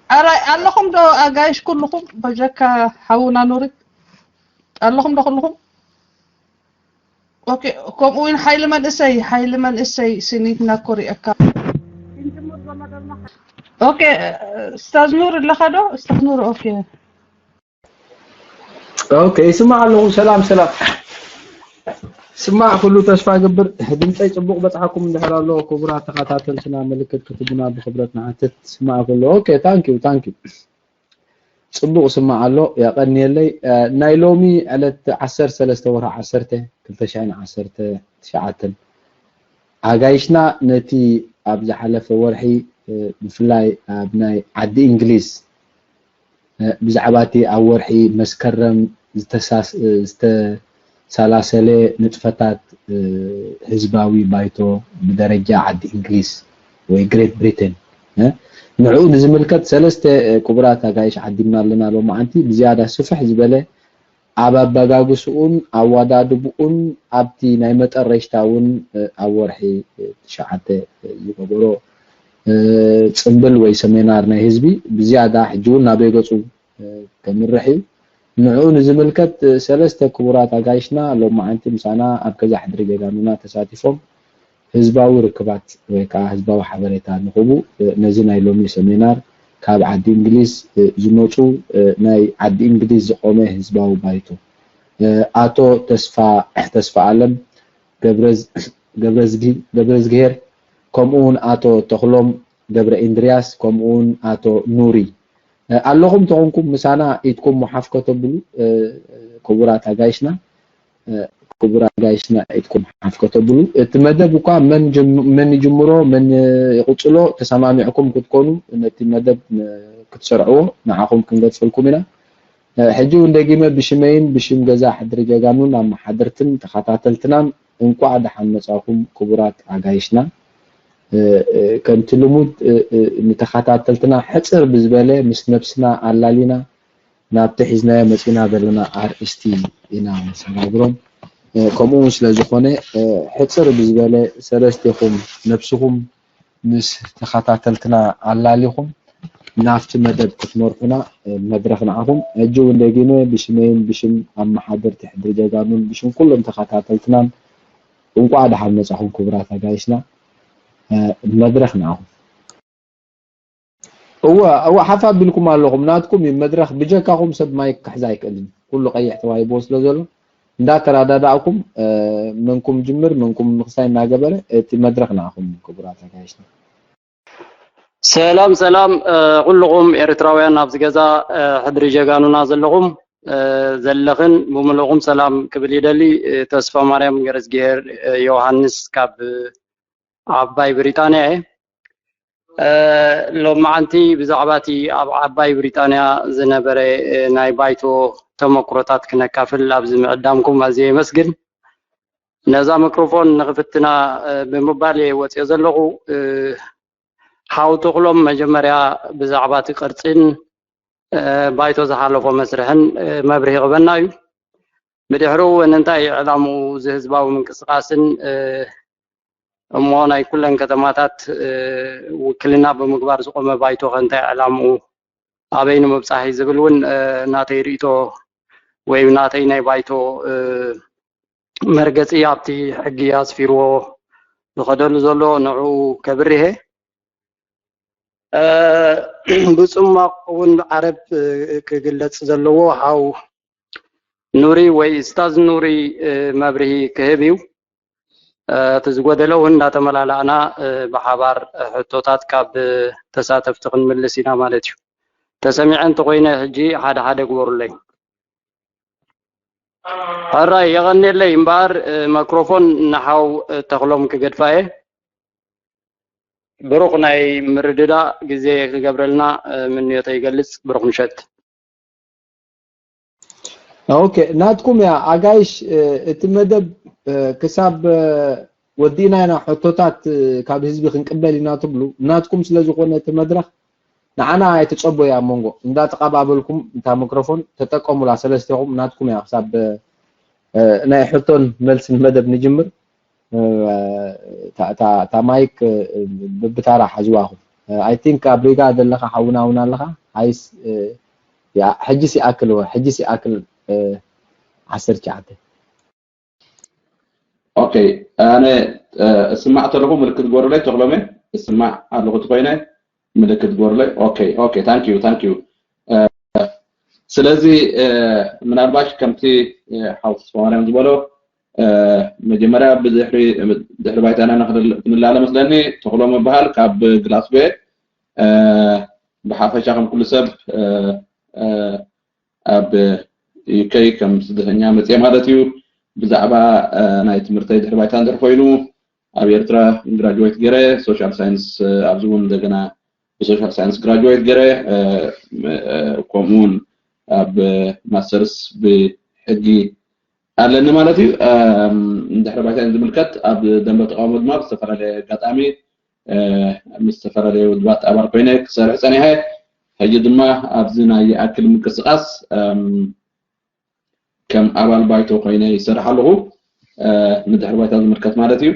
ኣራይ ኣለኹም ዶ ኣጋይሽ ኩልኹም? በጀካ ሓውና ኑሪ ኣለኹም ዶ ኩልኹም? ኦኬ። ከምኡ እውን ሓይሊ መንእሰይ ሓይሊ መንእሰይ ስኒትና ኮሪአካ። ኦኬ። እስታዝ ኑር ኣለኻ ዶ? እስታዝ ኑር። ኦኬ። ኦኬ፣ ይስማዕ ኣለኹ። ሰላም ሰላም። ስማዕ ኩሉ ተስፋ ገብር ድምፀይ ፅቡቅ በፅሓኩም እንድሕር ኣሎ ክቡራት ተኸታተልትና ምልክት ክትቡና ብክብረት ንሓትት። ስማዕ ኩሉ። ኦኬ፣ ታንኪዩ ታንኪዩ። ፅቡቅ ስማዕ ኣሎ፣ የቐንየለይ። ናይ ሎሚ ዕለት ዓሰርተ ሰለስተ ወርሒ ዓሰርተ ክልተ ሽሕን ዓሰርተ ትሽዓተን ኣጋይሽና ነቲ ኣብ ዝሓለፈ ወርሒ ብፍላይ ኣብ ናይ ዓዲ እንግሊዝ ብዛዕባ እቲ ኣብ ወርሒ መስከረም ዝተሳላሰለ ንጥፈታት ህዝባዊ ባይቶ ብደረጃ ዓዲ እንግሊዝ ወይ ግሬት ብሪቴን ንዕኡ ንዝምልከት ሰለስተ ክቡራት ኣጋይሽ ዓዲምና ኣለና። ሎማዓንቲ ብዝያዳ ስፍሕ ዝበለ ኣብ ኣበጋግስኡን ኣወዳድብኡን ኣብቲ ናይ መጠረሽታ እውን ኣብ ወርሒ ትሽዓተ ዝገበሮ ፅምብል ወይ ሰሜናር ናይ ህዝቢ ብዝያዳ ሕጂ እውን ናበይ ገፁ ከምርሕ እዩ። ንዕኡ ንዝምልከት ሰለስተ ክቡራት ኣጋይሽና ሎማዓንቲ ምሳና ኣብ ገዛ ሕድሪ ጀጋኑና ተሳቲፎም ህዝባዊ ርክባት ወይ ከዓ ህዝባዊ ሓበሬታ ንኽቡ ነዚ ናይ ሎሚ ሰሜናር ካብ ዓዲ እንግሊዝ ዝመፁ ናይ ዓዲ እንግሊዝ ዝቆመ ህዝባዊ ባይቶ ኣቶ ተስፋ ተስፋ ኣለም ገብረዝጊሄር ከምኡ እውን ኣቶ ተኽሎም ገብረ ኢንድርያስ ከምኡ እውን ኣቶ ኑሪ ኣለኹም ተኾንኩም ምሳና ኢድኩም ሓፍ ከተብሉ ክቡራት ኣጋይሽና ክቡራት ኣጋይሽና ኢድኩም ሓፍ ከተብሉ እቲ መደብ እኳ መን ይጅምሮ መን ይቕፅሎ ተሰማሚዕኩም ክትኮኑ ነቲ መደብ ክትሰርዕዎ ንዓኹም ክንገፅልኩም ኢና። ሕጂ እውን ደጊመ ብሽመይን ብሽም ገዛ ሕድሪ ጀጋኑን ኣመሓደርትን ተኸታተልትናን እንቋዕ ደሓን መጻኹም ክቡራት ኣጋይሽና። ከምቲ ልሙድ ንተኸታተልትና ሕጽር ብዝበለ ምስ ነብስና ኣላሊና ናብቲ ሒዝናዮ መጺና ዘለና ኣርእስቲ ኢና ንሰጋግሮም። ከምኡ እውን ስለ ዝኾነ ሕጽር ብዝበለ ሰለስቴኹም ነብስኹም ምስ ተኸታተልትና ኣላሊኹም ናብቲ መደብ ክትመርሑና መድረኽ ንዓኹም። ሕጂ እውን ደጊመ ብሽመይን ብሽም ኣመሓደርቲ ሕድሪ ጀጋኑን ብሽም ኩሎም ተኸታተልትናን እንቋዕ ደሓን መጻኹም ክቡራት ኣጋይሽና። መድረኽ ንዓኹም። እወ እወ ሓፍ ኣቢልኩም ኣለኹም ናትኩም እዩ መድረኽ ብጀካኹም ሰብ ማይክ ክሕዝ ኣይክእልን ኩሉ ቀይሕ ተዋሂብዎ ስለ ዘሎ እንዳተረዳዳእኩም መንኩም ጅምር መንኩም ምኽሳይ እናገበረ እቲ መድረኽ ንዓኹም ክቡራት ኣጋይሽና። ሰላም ሰላም ኩልኹም ኤርትራውያን ኣብዚ ገዛ ሕድሪ ጀጋኑና ዘለኹም ዘለኽን ብምልእኹም ሰላም ክብል ይደሊ። ተስፋ ማርያም ገረዝግሄር ዮሃንስ ካብ ዓባይ ብሪጣንያ እየ። ሎማዓንቲ ብዛዕባ እቲ ኣብ ዓባይ ብሪጣንያ ዝነበረ ናይ ባይቶ ተመክሮታት ክነካፍል ኣብዚ ምዕዳምኩም ኣዝየ የመስግን። ነዛ መክሮፎን ንኽፍትና ብምባል እየ ወፅኦ ዘለኹ። ሓው ተኽሎም መጀመርያ ብዛዕባ እቲ ቅርፅን ባይቶ ዝሓለፎ መስርሕን መብርሂ ክበና እዩ። ብድሕሪኡ እውን እንታይ እዩ ዕላምኡ እዚ ህዝባዊ ምንቅስቃስን እሞ ናይ ኩለን ከተማታት ውክልና ብምግባር ዝቆመ ባይቶ ከ እንታይ ዕላምኡ ኣበይ ንምብፃሕ እዩ ዝብል እውን ናተይ ርእቶ ወይ ናተይ ናይ ባይቶ መርገፂ ኣብቲ ሕጊ ኣስፊርዎ ዝኸደሉ ዘሎ ንዕኡ ከብርህ እየ። ብፅሟቕ እውን ዓረብ ክግለፅ ዘለዎ ሓው ኑሪ ወይ እስታዝ ኑሪ መብርሂ ክህብ እዩ። እቲ ዝጎደለ እውን እንዳተመላላእና ብሓባር ሕቶታት ካብ ተሳተፍቲ ክንምልስ ኢና ማለት እዩ። ተሰሚዐ እንተኮይነ ሕጂ ሓደ ሓደ ግበሩለይ። ሕራይ የቐንየለይ እምበኣር መክሮፎን ንሓው ተኽሎም ክገድፋ እየ። ብሩኽ ናይ ምርድዳእ ግዜ ክገብረልና ምንዮተይ ይገልጽ። ብሩኽ ምሸት። ኦኬ ናትኩም እያ ኣጋይሽ እቲ መደብ ክሳብ ወዲእና ኢና ሕቶታት ካብ ህዝቢ ክንቅበል ኢና ትብሉ ናትኩም ስለ ዝኾነ እቲ መድረኽ ንዓና ኣይትጸቦ እያ ኣብ መንጎ እንዳተቐባበልኩም እታ ሚክሮፎን ተጠቀሙላ ሰለስቴኹም ናትኩም እያ ክሳብ ናይ ሕቶን መልስን መደብ ንጅምር እታ ማይክ ብብታራ ሓዝዋኹም I think ኣብ ሪጋ ዘለኻ ሓውና እውን ኣለኻ። ሓይስ ሕጅስ ይኣክል ወ ሕጅስ ይኣክል ዓሰርተ ትሽዓተ። ኦኬ፣ ኣነ እስማዕ ተለኹ ምልክት ጎርለይ ተኽሎሜ እስማዕ ኣለኹ ተኾይነ ምልክት ጎርለይ። ኦኬ ኦኬ፣ thank you thank you። ስለዚ ምናልባሽ ከምቲ ሓው ተስፋማርያም ዝበሎ መጀመርያ ብድሕሪ ድሕሪ ባይታና ክንላለ መስለኒ። ተኽሎ ምበሃል ካብ ግላስጎ። ብሓፈሻ ከም ኩሉ ሰብ ኣብ ዩኬ ከም ስደተኛ መፅየ ማለት እዩ። ብዛዕባ ናይ ትምህርተይ ድሕሪ ባይታ እንድሕር ኮይኑ ኣብ ኤርትራ ግራጅዌት ገይረ ሶሻል ሳይንስ ኣብዚ እውን እንደገና ብሶሻል ሳይንስ ግራጅዌት ገይረ ከምኡ እውን ኣብ ማስተርስ ብሕጊ ኣለኒ ማለት እዩ። ድሕሪ ባይታ ዝምልከት ኣብ ደንበ ተቃውሞ ድማ ብዝተፈላለየ ኣጋጣሚ ምስ ዝተፈላለዩ ውድባት ኣባል ኮይነ ክሰርሕ ፀኒሐ። ሕጂ ድማ ኣብዚ ናይ ይኣክል ምንቅስቃስ ከም ኣባል ባይቶ ኮይነ ይሰርሕ ኣለኹ። ንድሕሪ ባይታ ዝምልከት ማለት እዩ።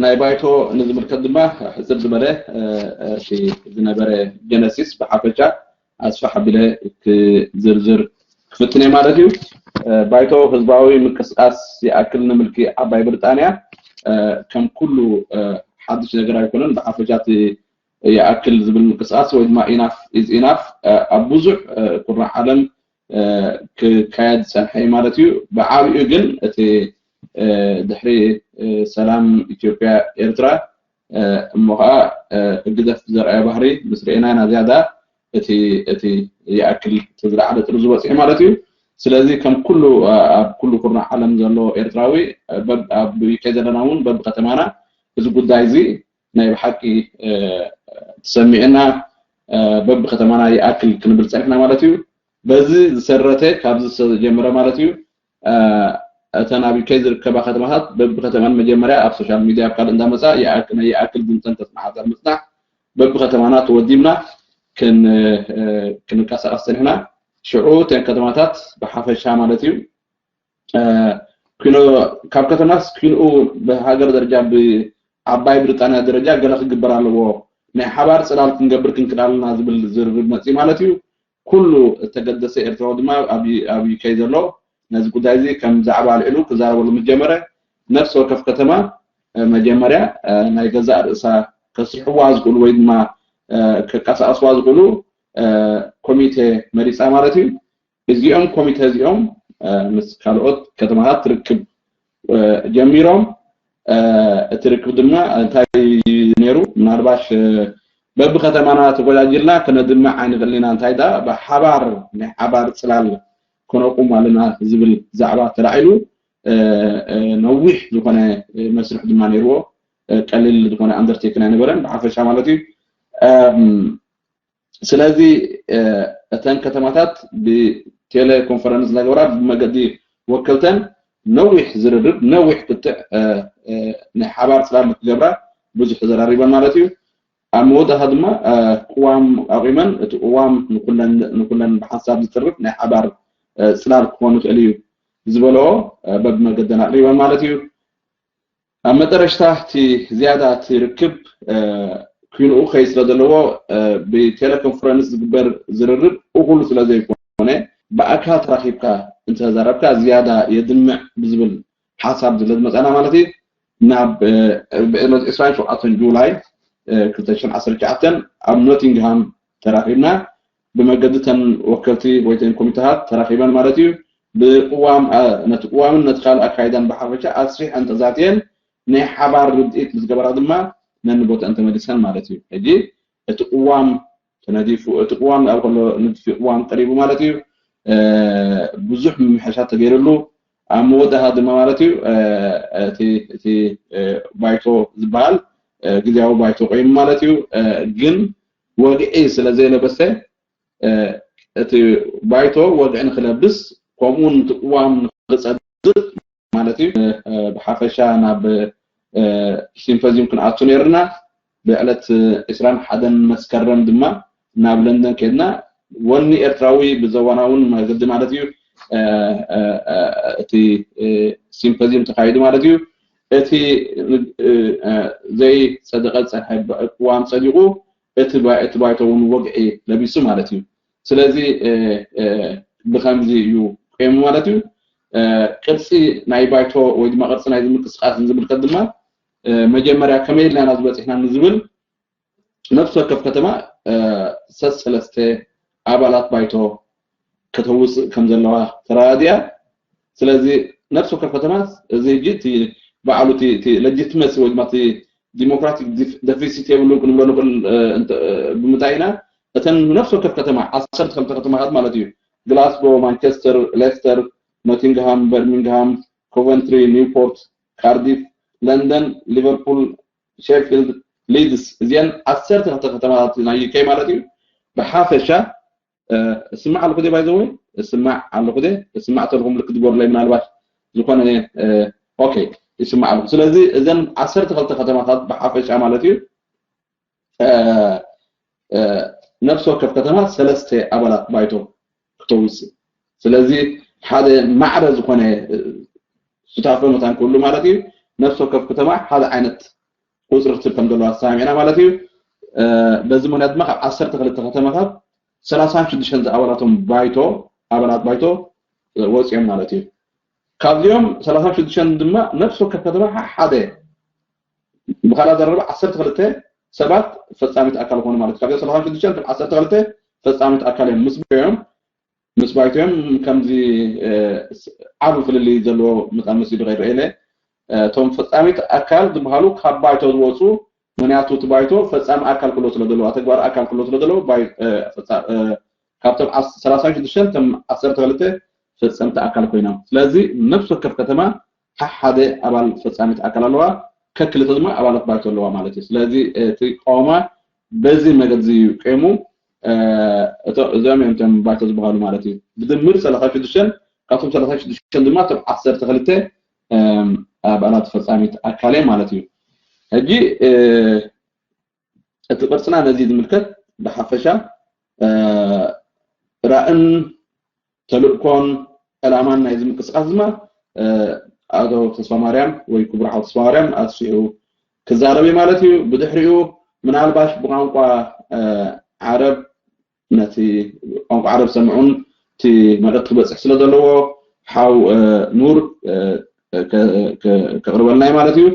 ናይ ባይቶ ንዝምልከት ድማ ሕፅር ዝበለ እቲ ዝነበረ ጀነሲስ ብሓፈሻ ኣስፋሕ ኣቢለ ክዝርዝር ክፍትን እየ ማለት እዩ። ባይቶ ህዝባዊ ምንቅስቃስ ይኣክል ንምልኪ ዓባይ ብሪጣንያ ከም ኩሉ ሓድሽ ነገር ኣይኮነን። ብሓፈሻ እቲ ይኣክል ዝብል ምንቅስቃስ ወይ ድማ ኢናፍ ኢዝ ኢናፍ ኣብ ብዙሕ ኩርናዕ ዓለም ክካየድ ዝፀንሐ እዩ ማለት እዩ። ብዓብኡ ግን እቲ ድሕሪ ሰላም ኢትዮጵያ ኤርትራ እሞ ከዓ ህግደፍ ዘርኣዮ ባህሪ ምስ ርኤና ኢና ዝያዳ እቲ እቲ ይኣክል እቲ ዝለዓለ ጥርዙ በፂሑ ማለት እዩ። ስለዚ ከም ኩሉ ኣብ ኩሉ ኩርናዕ ዓለም ዘሎ ኤርትራዊ ኣብ ዩኬ ዘለና እውን በብከተማና እዚ ጉዳይ እዚ ናይ ብሓቂ ተሰሚዕና በብከተማና ይኣክል ክንብል ፀኒሕና ማለት እዩ። በዚ ዝሰረተ ካብዚ ዝተጀመረ ማለት እዩ። እተን ኣብ ዩኬ ዝርከባ ከተማታት በብከተማን መጀመርያ ኣብ ሶሻል ሚድያ ኣብ ካልእ እንዳመፃ ይኣክል ድምፀን ከስምዓ ምፅናሕ በብከተማና ተወዲብና ክንንቀሳቀስ ፀኒሕና። ሽዑ እተን ከተማታት ብሓፈሻ ማለት እዩ ኪኖ ካብ ከተማስ ኪንኡ ብሃገር ደረጃ ብዓባይ ብሪጣንያ ደረጃ ገለ ክግበር ኣለዎ፣ ናይ ሓባር ፅላል ክንገብር ክንክእል ኣለና ዝብል ዝርርብ መፅኢ ማለት እዩ። ኩሉ እተገደሰ ኤርትራዊ ድማ ኣብ ዩኬ ዘሎ ነዚ ጉዳይ እዚ ከም ዛዕባ ኣልዒሉ ክዛረበሉ ምስ ጀመረ ነፍሲ ወከፍ ከተማ መጀመርያ ናይ ገዛእ ርእሳ ከስርሕዋ ዝኽእሉ ወይ ድማ ከቀሳቀስዋ ዝኽእሉ ኮሚቴ መሪፃ ማለት እዩ። እዚኦም ኮሚቴ እዚኦም ምስ ካልኦት ከተማታት ርክብ ጀሚሮም። እቲ ርክብ ድማ እንታይ ነይሩ? ምናልባሽ በብከተማና ተጎጃጅልና ክነድምዕ ኣይንኽእልን ኢና፣ እንታይ ደኣ ብሓባር ናይ ሓባር ፅላል ከነቁም ኣለና ዝብል ዛዕባ ተላዒሉ ነዊሕ ዝኾነ መስርሕ ድማ ነይርዎ። ቀሊል ዝኾነ ኣንደርቴክን ኣይነበረን ብሓፈሻ ማለት እዩ። ስለዚ እተን ከተማታት ብቴሌኮንፈረንስ እናገበራ ብመገዲ ወከልተን ነዊሕ ዝርርብ ነዊሕ ክትዕ ናይ ሓባር ፅላል ክገብራ ብዙሕ ተዘራሪበን ማለት እዩ። ኣብ መወዳእታ ድማ ቅዋም ኣቂመን እቲ ቅዋም ንኩለን ብሓንሳብ ዝጥርፍ ናይ ሓባር ፅላል ክኾን ይኽእል እዩ ዝበለኦ በብመገደን ኣቅሪበን ማለት እዩ። ኣብ መጠረሽታ እቲ ዝያዳ እቲ ርክብ ኩንኡ ከይ ስለ ዘለዎ ብቴሌኮንፈረንስ ዝግበር ዝርርብ እኹል ስለ ዘይኮነ ብኣካል ተራኺብካ እንተተዛረብካ ዝያዳ የድምዕ ብዝብል ሓሳብ ዝለ ዝመፀና ማለት እዩ። ናብ ብዕለት ዕስራን ሸውዓተን ጁላይ ክልተ ሽሕን ዓሰርተ ትሽዓተን ኣብ ኖቲንግሃም ተራኺብና ብመገዲ ተን ወከልቲ ወይ ተን ኮሚቴታት ተራኺበን ማለት እዩ። ብቅዋም ነቲ ቅዋምን ነቲ ካልእ ኣካይዳን ብሓፈሻ ኣስፊሐን ተዛትየን ናይ ሓባር ርድኢት ብዝገበራ ድማ ነንቦተአን ተመሊሰን ማለት እዩ። ሕጂ እቲ ቅዋም ተነዲፉ እቲ ቅዋም ኣብ ከሎ ንድፊ ቅዋም ቀሪቡ ማለት እዩ። ብዙሕ ምምሕሻት ተገይርሉ ኣብ መወዳእታ ድማ ማለት እዩ እቲ ባይቶ ዝበሃል ግዜያዊ ባይቶ ቆይሙ ማለት እዩ። ግን ወግዒ ስለ ዘይለበሰ እቲ ባይቶ ወግዒ ንክለብስ ከምኡውን እቲ ቅዋም ንክፀድቅ ማለት እዩ ብሓፈሻ ናብ ሲምፖዚዩም ክንኣቱ ነይርና። ብዕለት ዕስራን ሓደን መስከረም ድማ ናብ ለንደን ከድና ወኒ ኤርትራዊ ብዘዋናውን መገዲ ማለት እዩ እቲ ሲምፖዚዩም ተካይዱ ማለት እዩ። እቲ ዘይፀደቐ ፀሓይ ቅዋም ፀዲቑ እቲ ባይቶ እውን ወግዒ ለቢሱ ማለት እዩ። ስለዚ ብከምዚ እዩ ቆይሙ ማለት እዩ። ቅርፂ ናይ ባይቶ ወይ ድማ ቅርፂ ናይ ምንቅስቃስ ዝምልከት ድማ መጀመርያ ከመይ ኢልና ኢና ዝበፂሕና ንዝብል ነፍሲ ወከፍ ከተማ ሰለስተ ኣባላት ባይቶ ከተውፅእ ከም ዘለዋ ተረዳዲኣ። ስለዚ ነፍሲ ወከፍ ከተማ እዚ ሕጂ እቲ ባዕሉ እቲ legitimacy ወይ ድማ እቲ ዲሞክራቲክ ደፊሲት የብሉን ክንብሎ ንኽእል ብምንታይ ኢና? እተን ነፍሲ ወከፍ ከተማ ዓሰርተ ክልተ ከተማታት ማለት እዩ፣ ግላስጎ፣ ማንቸስተር፣ ሌስተር፣ ኖቲንግሃም፣ በርሚንግሃም፣ ኮቨንትሪ፣ ኒውፖርት፣ ካርዲፍ፣ ለንደን፣ ሊቨርፑል፣ ሼፊልድ፣ ሊድስ፣ እዚአን ዓሰርተ ክልተ ከተማታት ናይ ዩኬ ማለት እዩ። ብሓፈሻ እስማዕ ኣለኹ ደ ባይዘወይ እስማዕ ኣለኹ ደ እስማዕ ተልኹ ምልክት ግበሩለይ ምናልባት ዝኾነ ኦኬ ይስማዕ ኣለኹ። ስለዚ እዘን ዓሰርተ ክልተ ከተማታት ብሓፈሻ ማለት እዩ ነፍሲ ወከፍ ከተማ ሰለስተ ኣባላት ባይቶ ክተውፅእ። ስለዚ ሓደ ማዕረ ዝኾነ ሱታፈ መታን ክህሉ ማለት እዩ። ነፍሲ ወከፍ ከተማ ሓደ ዓይነት ቁፅሪ ትብ ከም ዘለዋ ተሰማሚዕና ማለት እዩ። በዚ ምክንያት ድማ ካብ ዓሰርተ ክልተ ከተማታት ሰላሳን ሽዱሽተን ዝኣባላቶም ባይቶ ኣባላት ባይቶ ወፂኦም ማለት እዩ። ካብዚኦም ሰላሳን ሽዱሽተን ድማ ነፍሲ ወከፍ ከተማ ሓደ ብካልእ ኣዘራርባ ዓሰርተ ክልተ ሰባት ፈፃሚት ኣካል ኮኑ ማለት እዩ። ካብዚኦም ሰላሳን ሽዱሽተን እቶም ዓሰርተ ክልተ ፈፃሚት ኣካል እዮም ምስ ባይቶ እዮም ምስ ባይቶ እዮም። ከምዚ ዓቢ ፍልልይ ዘለዎ መጠን መሲሉ ከይረአ ኢለ እቶም ፈፃሚት ኣካል ዝበሃሉ ካብ ባይቶ ዝወፁ ምክንያቱ እቲ ባይቶ ፈፃሚ ኣካል ክሎ ስለ ዘለዎ ተግባር ኣካል ክሎ ስለ ዘለዎ ካብቶም ሰላሳ ሽዱሽተ እቶም ዓሰርተ ክልተ ፈፀምቲ ኣካል ኮይኖም። ስለዚ ነፍሲ ወከፍ ከተማ ሓደ ኣባል ፈፃሚት ኣካል ኣለዋ፣ ከክልተ ድማ ኣባላት ባይቶ ኣለዋ ማለት እዩ። ስለዚ እቲ ቀወማ በዚ መገዲ እዩ ቀሙ። እዚኦም እዮም እቶም ባይቶ ዝበሃሉ ማለት እዩ። ብድምር ሰላሳ ሽዱሽተ ካብቶም ሰላሳ ሽዱሽተ ድማ እቶም ዓሰርተ ክልተ ኣባላት ፈፃሚት ኣካል እዮም ማለት እዩ። ሕጂ እቲ ቅርፅና ነዚ ዝምልከት ብሓፈሻ ራእን ተልእኮን ዕላማን ናይዚ ምንቅስቃስ ድማ ኣቶ ተስፋ ማርያም ወይ ክቡር ሓው ተስፋ ማርያም ኣስፊሑ ክዛረብ እዩ ማለት እዩ። ብድሕሪኡ ምናልባሽ ብቋንቋ ዓረብ ነቲ ቋንቋ ዓረብ ሰምዑን እቲ መልእክቲ ክበፅሕ ስለ ዘለዎ ሓው ኑር ከቅርበልና እዩ ማለት እዩ።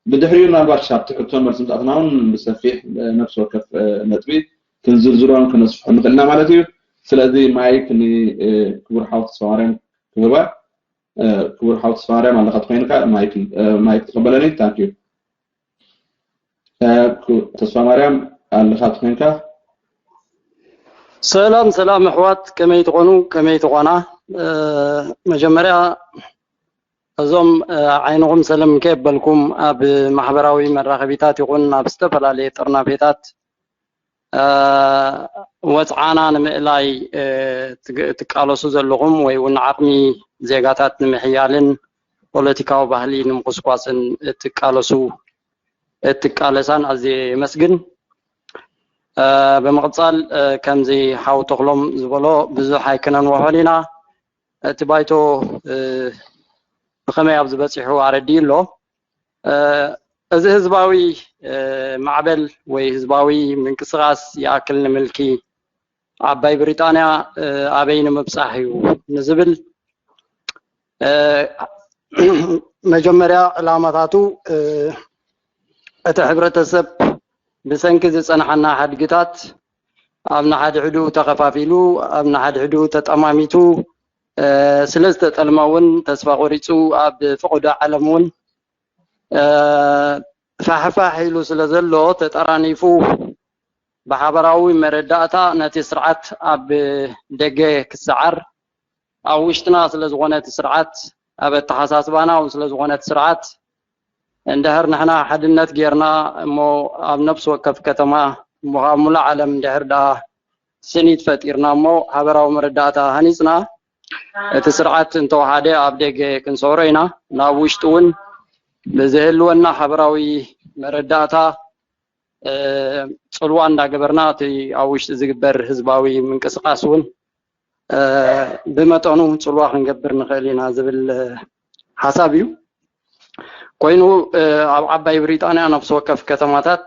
ብድሕሪኡ ምናልባት ኣብቲ ሕቶን መልሲ ምስ ኣተና እውን ብሰፊሕ ነፍሲ ወከፍ ነጥቢ ክንዝርዝሮን ክነስፍሖ ንኽእል ኢና ማለት እዩ። ስለዚ ማይክ ንክቡር ሓው ተስፋማርያም ክህባ። ክቡር ሓው ተስፋማርያም ኣለኻ ተኮይንካ ማይክ ትቀበለኒ። ታንክ ዩ። ተስፋማርያም ኣለኻ ተኮይንካ። ሰላም ሰላም ኣሕዋት ከመይ ትኾኑ ከመይ ትኾና? መጀመርያ እዞም ዓይንኹም ሰለም ከየበልኩም ኣብ ማሕበራዊ መራኸቢታት ይኹን ኣብ ዝተፈላለየ ጥርናፌታት ወፅዓና ንምእላይ ትቃለሱ ዘለኹም ወይ እውን ዓቕሚ ዜጋታት ንምሕያልን ፖለቲካዊ ባህሊ ንምኹስኳስን እትቃለሱ እትቃለሳን ኣዝየ የመስግን። ብምቕፃል ከምዚ ሓው ተኽሎም ዝበሎ ብዙሕ ኣይክነንወሖን ኢና። እቲ ባይቶ ብኸመይ ኣብዚ በፂሑ ኣረዲኡ ኣሎ። እዚ ህዝባዊ ማዕበል ወይ ህዝባዊ ምንቅስቃስ ይኣክል ንምልኪ ዓባይ ብሪጣንያ ኣበይ ንምብፃሕ እዩ ንዝብል መጀመርያ ዕላማታቱ እቲ ሕብረተሰብ ብሰንኪ ዝፀንሓና ሓድግታት ኣብ ንሓድሕዱ ተኸፋፊሉ ኣብ ንሓድሕዱ ተጠማሚቱ ስለ ዝተጠልመ እውን ተስፋ ቆሪፁ ኣብ ፈቐዶ ዓለም እውን ፋሕፋሕ ኢሉ ስለ ዘሎ ተጠራኒፉ ብሓበራዊ መረዳእታ ነቲ ስርዓት ኣብ ደገ ክሰዓር ኣብ ውሽጥና ስለ ዝኾነ እቲ ስርዓት ኣብ ኣተሓሳስባና እውን ስለ ዝኾነ እቲ ስርዓት እንድሕር ንሕና ሓድነት ጌርና እሞ ኣብ ነፍሲ ወከፍ ከተማ እሞ ኣብ ሙሉእ ዓለም እንድሕር ደኣ ስኒት ፈጢርና እሞ ሓበራዊ መረዳእታ ሃኒፅና እቲ ስርዓት እንተወሓደ ኣብ ደገ ክንሰዕሮ ኢና። ናብ ውሽጢ እውን ብዝህልወና ሓበራዊ መረዳእታ ፅልዋ እንዳገበርና እቲ ኣብ ውሽጢ ዝግበር ህዝባዊ ምንቅስቃስ እውን ብመጠኑ ፅልዋ ክንገብር ንኽእል ኢና ዝብል ሓሳብ እዩ። ኮይኑ ኣብ ዓባይ ብሪጣንያ ነፍሲ ወከፍ ከተማታት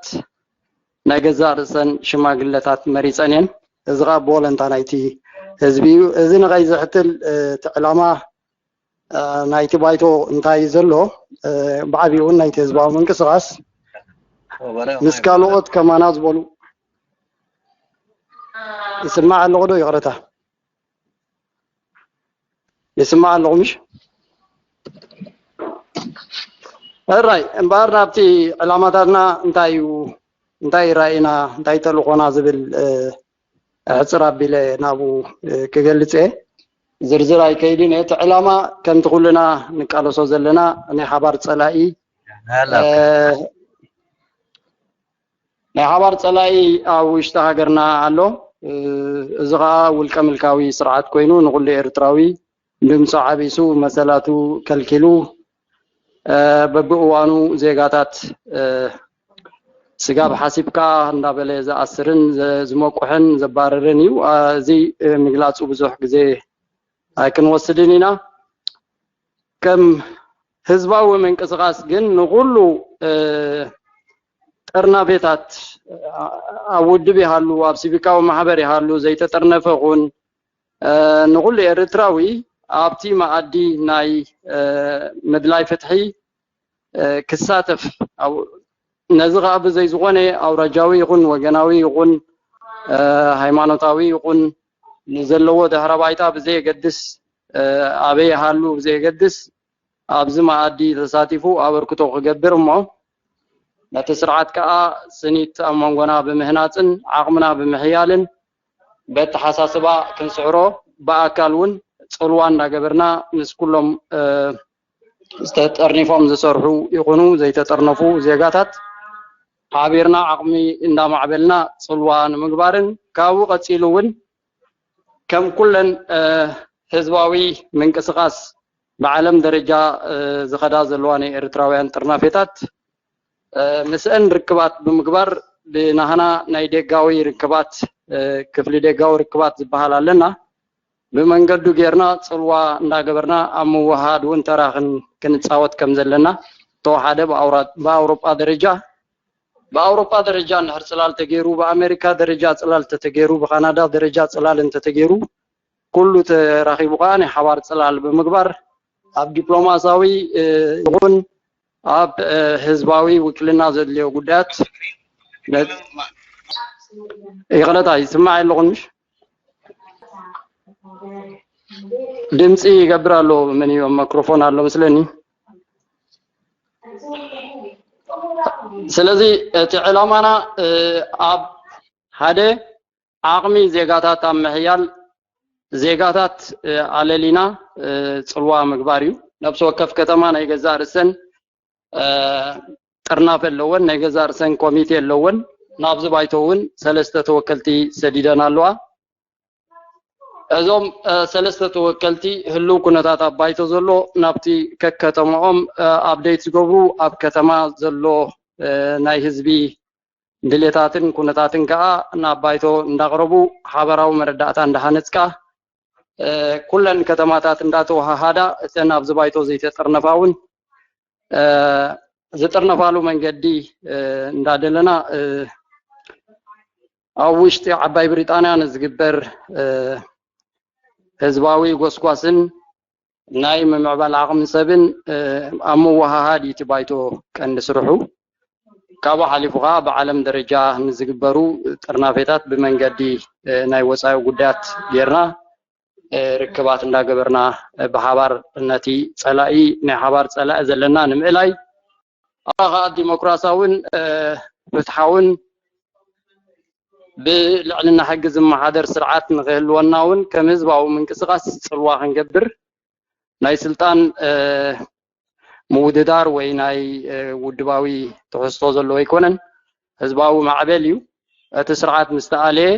ናይ ገዛእ ርእሰን ሽማግለታት መሪፀን እየን። እዚ ከዓ ብወለንታ ናይቲ ህዝቢ እዩ። እዚ ንኸይ ዝሕትል እቲ ዕላማ ናይቲ ባይቶ እንታይ እዩ ዘሎ፣ ብዓብኡ እውን ናይቲ ህዝባዊ ምንቅስቃስ ምስ ካልኦት ከማና ዝበሉ ይስማዕ ኣለኹ ዶ? ይቕረታ። ይስማዕ ኣለኹ ምሽ? እራይ እምበኣር ናብቲ ዕላማታትና እንታይ እዩ፣ እንታይ ራእይና፣ እንታይ ተልእኾና ዝብል ሕፅር ኣቢለ ናብኡ ክገልፅ እየ። ዝርዝር ኣይከይድን እየ። እቲ ዕላማ ከምቲ ኩልና ንቃለሶ ዘለና ናይ ሓባር ፀላኢ ናይ ሓባር ፀላኢ ኣብ ውሽጢ ሃገርና ኣሎ። እዚ ከዓ ውልቀ ምልካዊ ስርዓት ኮይኑ ንኩሉ ኤርትራዊ ድምፁ ዓቢሱ መሰላቱ ከልኪሉ በብእዋኑ ዜጋታት ስጋብ ሓሲብካ እንዳበለ ዝኣስርን ዝመቁሕን ዘባርርን እዩ። እዚ ምግላፁ ብዙሕ ግዜ ኣይክንወስድን ኢና። ከም ህዝባዊ ምንቅስቃስ ግን ንኩሉ ጥርናፌታት ኣብ ውድብ ይሃሉ፣ ኣብ ሲቪካዊ ማሕበር ይሃሉ፣ ዘይተጠርነፈ ኹን ንኩሉ ኤርትራዊ ኣብቲ መኣዲ ናይ ምድላይ ፍትሒ ክሳተፍ፣ ነዚ ከዓ ብዘይ ዝኾነ ኣውራጃዊ ይኹን ወገናዊ ይኹን ሃይማኖታዊ ይኹን ንዘለዎ ድሕረ ባይታ ብዘየገድስ፣ ኣበይ ይሃሉ ብዘየገድስ ኣብዚ መኣዲ ተሳቲፉ ኣበርክቶ ክገብር እሞ ነቲ ስርዓት ከዓ ስኒት ኣብ መንጎና ብምህናፅን ዓቕምና ብምሕያልን በተሓሳስባ ክንስዕሮ ብኣካል እውን ፅልዋ እንዳገበርና ምስ ኩሎም ዝተጠርኒፎም ዝሰርሑ ይኹኑ ዘይተጠርነፉ ዜጋታት ሓቢርና ዓቕሚ እንዳማዕበልና ፅልዋ ንምግባርን ካብኡ ቀፂሉ እውን ከም ኩለን ህዝባዊ ምንቅስቃስ ብዓለም ደረጃ ዝኸዳ ዘለዋ ናይ ኤርትራውያን ጥርናፌታት ምስአን ርክባት ብምግባር ብናህና ናይ ደጋዊ ርክባት ክፍሊ ደጋዊ ርክባት ዝበሃል ኣለና። ብመንገዱ ጌርና ፅልዋ እንዳገበርና ኣብ ምውሃድ እውን ተራ ክንፃወት ከም ዘለና ተወሓደ ብኣውሮጳ ደረጃ ብኣውሮጳ ደረጃ እንድሕር ፅላል ተገይሩ፣ ብኣሜሪካ ደረጃ ፅላል እንተተገይሩ፣ ብካናዳ ደረጃ ፅላል እንተተገይሩ ኩሉ ተራኺቡ ከዓ ናይ ሓባር ፅላል ብምግባር ኣብ ዲፕሎማሲያዊ ይኹን ኣብ ህዝባዊ ውክልና ዘድልዮ ጉዳያት ይቕረታ ይስማዕ ኣለኹን ምሽ ድምፂ ይገብር ኣሎ። መን እዩ ማይክሮፎን ኣሎ መስለኒ። ስለዚ እቲ ዕላማና ኣብ ሓደ ዓቕሚ ዜጋታት ኣብ ምሕያል ዜጋታት ኣለሊና ፅልዋ ምግባር እዩ። ነብሲ ወከፍ ከተማ ናይ ገዛእ ርእሰን ጥርናፈ ኣለወን፣ ናይ ገዛእ ርእሰን ኮሚቴ ኣለወን። ናብዚ ባይቶ እውን ሰለስተ ተወከልቲ ሰዲደን ኣለዋ። እዞም ሰለስተ ተወከልቲ ህልው ኩነታት ኣብ ባይቶ ዘሎ ናብቲ ከከተማኦም ኣፕዴት ዝገብሩ ኣብ ከተማ ዘሎ ናይ ህዝቢ ድሌታትን ኩነታትን ከዓ ናብ ባይቶ እንዳቕረቡ ሓበራዊ መረዳእታ እንዳሃነፅካ ኩለን ከተማታት እንዳተወሃሃዳ እተን ኣብዚ ባይቶ ዘይተጠርነፋ እውን ዝጥርነፋሉ መንገዲ እንዳደለና ኣብ ውሽጢ ዓባይ ብሪጣንያ ንዝግበር ህዝባዊ ጎስጓስን ናይ ምምዕባል ዓቕሚ ሰብን ኣብ ምውሃሃድ እዩ እቲ ባይቶ ቀንዲ ስርሑ። ካብኡ ሓሊፉ ከዓ ብዓለም ደረጃ ንዝግበሩ ጥርናፌታት ብመንገዲ ናይ ወፃኢ ጉዳያት ጌርና ርክባት እንዳገበርና ብሓባር ነቲ ፀላኢ ናይ ሓባር ፀላኢ ዘለና ንምእላይ ኣራ ከዓ ዲሞክራሲያውን ፍትሓውን ብልዕልና ሕጊ ዝመሓደር ስርዓት ንክህልወና እውን ከም ህዝባዊ ምንቅስቃስ ፅልዋ ክንገብር ናይ ስልጣን ምውድዳር ወይ ናይ ውድባዊ ትሕዝቶ ዘለዎ ኣይኮነን። ህዝባዊ ማዕበል እዩ። እቲ ስርዓት ምስ ተኣለየ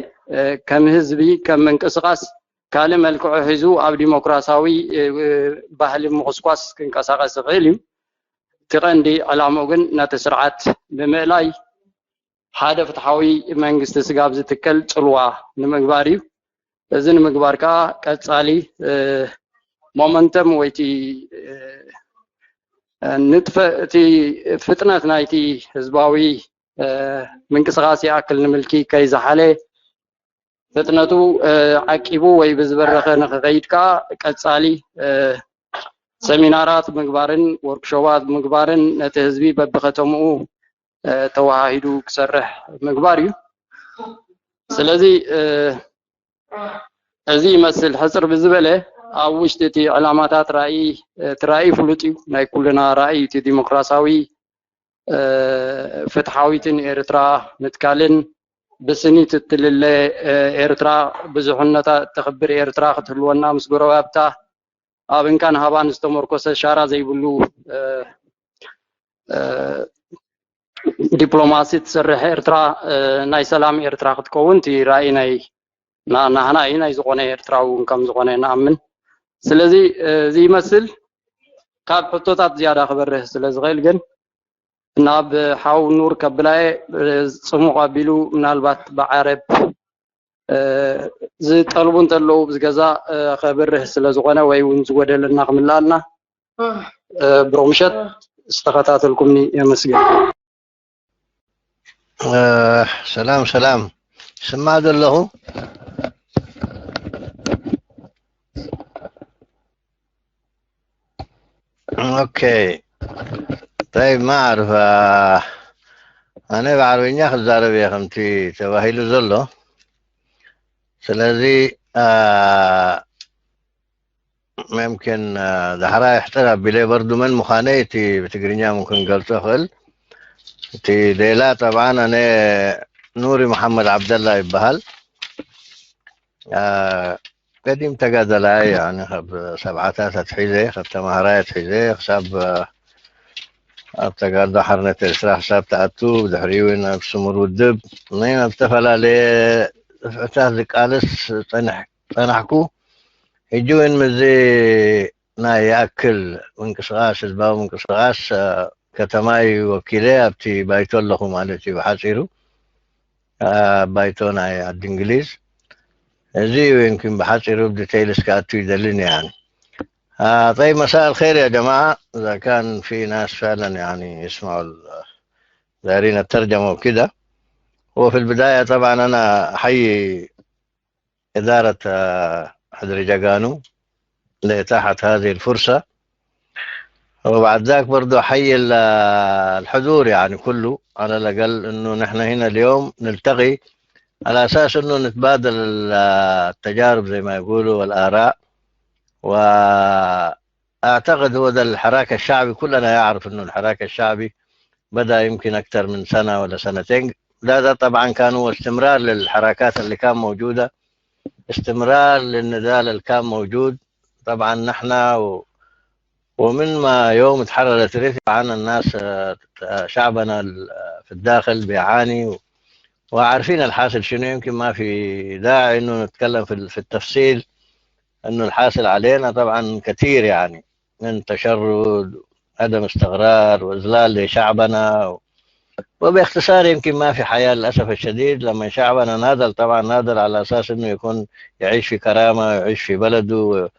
ከም ህዝቢ ከም ምንቅስቃስ ካልእ መልክዑ ሒዙ ኣብ ዲሞክራሲያዊ ባህሊ ምኹስኳስ ክንቀሳቀስ ይኽእል እዩ። እቲ ቀንዲ ዕላምኡ ግን ነቲ ስርዓት ብምእላይ ሓደ ፍትሓዊ መንግስቲ ስጋብ ዝትከል ፅልዋ ንምግባር እዩ። እዚ ንምግባር ከዓ ቀፃሊ ሞመንተም ወይቲ ንጥፈ እቲ ፍጥነት ናይቲ ህዝባዊ ምንቅስቃስ ይኣክል ንምልኪ ከይዝሓለ ፍጥነቱ ዓቂቡ ወይ ብዝበረኸ ንክኸይድ ከዓ ቀፃሊ ሰሚናራት ምግባርን ወርክሾባት ምግባርን ነቲ ህዝቢ በብከተምኡ ተወሃሂዱ ክሰርሕ ምግባር እዩ። ስለዚ እዚ ይመስል ሕፅር ብዝበለ ኣብ ውሽጢ እቲ ዕላማታት ራእይ እቲ ራእይ ፍሉጥ እዩ። ናይ ኩልና ራእይ እቲ ዲሞክራሲያዊ ፍትሓዊትን ኤርትራ ምትካልን ብስኒት እትልለ ኤርትራ ብዙሕነታ እተኽብር ኤርትራ ክትህልወና ምስ ጎረባብታ ኣብ እንካን ሃባን ዝተመርኮሰ ሻራ ዘይብሉ ዲፕሎማሲ ትሰርሕ ኤርትራ ናይ ሰላም ኤርትራ ክትከውን እቲ ራእይ ናይ ናህና እዩ። ናይ ዝኾነ ኤርትራዊ እውን ከም ዝኾነ ንኣምን። ስለዚ እዚ ይመስል። ካብ ሕቶታት ዝያዳ ክበርህ ስለ ዝኽእል ግን ናብ ሓው ኑር ከብላየ ጽሙቕ ኣቢሉ ምናልባት ብዓረብ ዝጠልቡ እንተለዉ ብዝገዛ ከብርህ ስለ ዝኾነ ወይ እውን ዝጎደለና ክምልኣልና ብሮ ምሸት ዝተኸታተልኩምኒ የመስግን። ሰላም ሰላም፣ ስማዕ ዘለኹ። ኦኬ طيب ما أعرف، ኣነ ብዓረብኛ ክዛረብ እየ ከምቲ ተባሂሉ ዘሎ። ስለዚ ممكن ዳሕራይ ሕፅር ኣቢለ በርዱ መን ምዃነይ እቲ ብትግርኛ ምምክን ገልፆ እኽእል። እቲ ሌላ ጠብዓን ኣነ ኑሪ መሓመድ ዓብደላ ይበሃል። ቀዲም ተጋደላይ ያኒ ካብ ሰብዓታት ኣትሒዘ ካብ ተማሃራይ ኣትሒዘ ክሳብ ኣብ ተጋድሎ ሓርነት ኤርትራ ክሳብ ተኣቱ ብድሕሪኡ እውን ኣብ ስሙር ውድብ ናይ ኣብ ዝተፈላለየ ጽፍዕታት ዝቃለስ ጸናሕኩ። ሕጂ እውን ምስዚ ናይ ይኣክል ምንቅስቃስ ህዝባዊ ምንቅስቃስ ከተማይ ወኪለ ኣብቲ ባይቶ ኣለኹ ማለት እዩ። ብሓፂሩ ባይቶ ናይ ዓዲ እንግሊዝ እዚ እዩ። يمكن ብሓፂሩ ብ details ክኣቱ ይደልን እያን። طيب مساء الخير يا جماعة، إذا كان في ناس فعلا يعني يسمعوا دايرين الترجمة وكده. وفي البداية طبعا أنا أحيي إدارة حضر جاكانو لإتاحة هذه الفرصة. وبعد ذاك برضو أحيي الحضور يعني كله، على الأقل إنه نحن هنا اليوم نلتقي على أساس إنه نتبادل التجارب زي ما يقولوا والآراء. وأعتقد هو ده الحراك الشعبي، كلنا يعرف إنه الحراك الشعبي بدأ يمكن أكثر من سنة ولا سنتين. ده، ده طبعا كان هو استمرار للحركات اللي كان موجودة، استمرار للنضال اللي كان موجود. طبعا نحن و... ومن ما يوم اتحررت ريف عن الناس، شعبنا في الداخل بيعاني و... وعارفين الحاصل شنو. يمكن ما في داعي انه نتكلم في في التفصيل، انه الحاصل علينا طبعا كثير يعني من تشرد، عدم استقرار واذلال لشعبنا. وباختصار يمكن ما في حياة للاسف الشديد. لما شعبنا ناضل طبعا ناضل على اساس انه يكون يعيش في كرامة ويعيش في بلده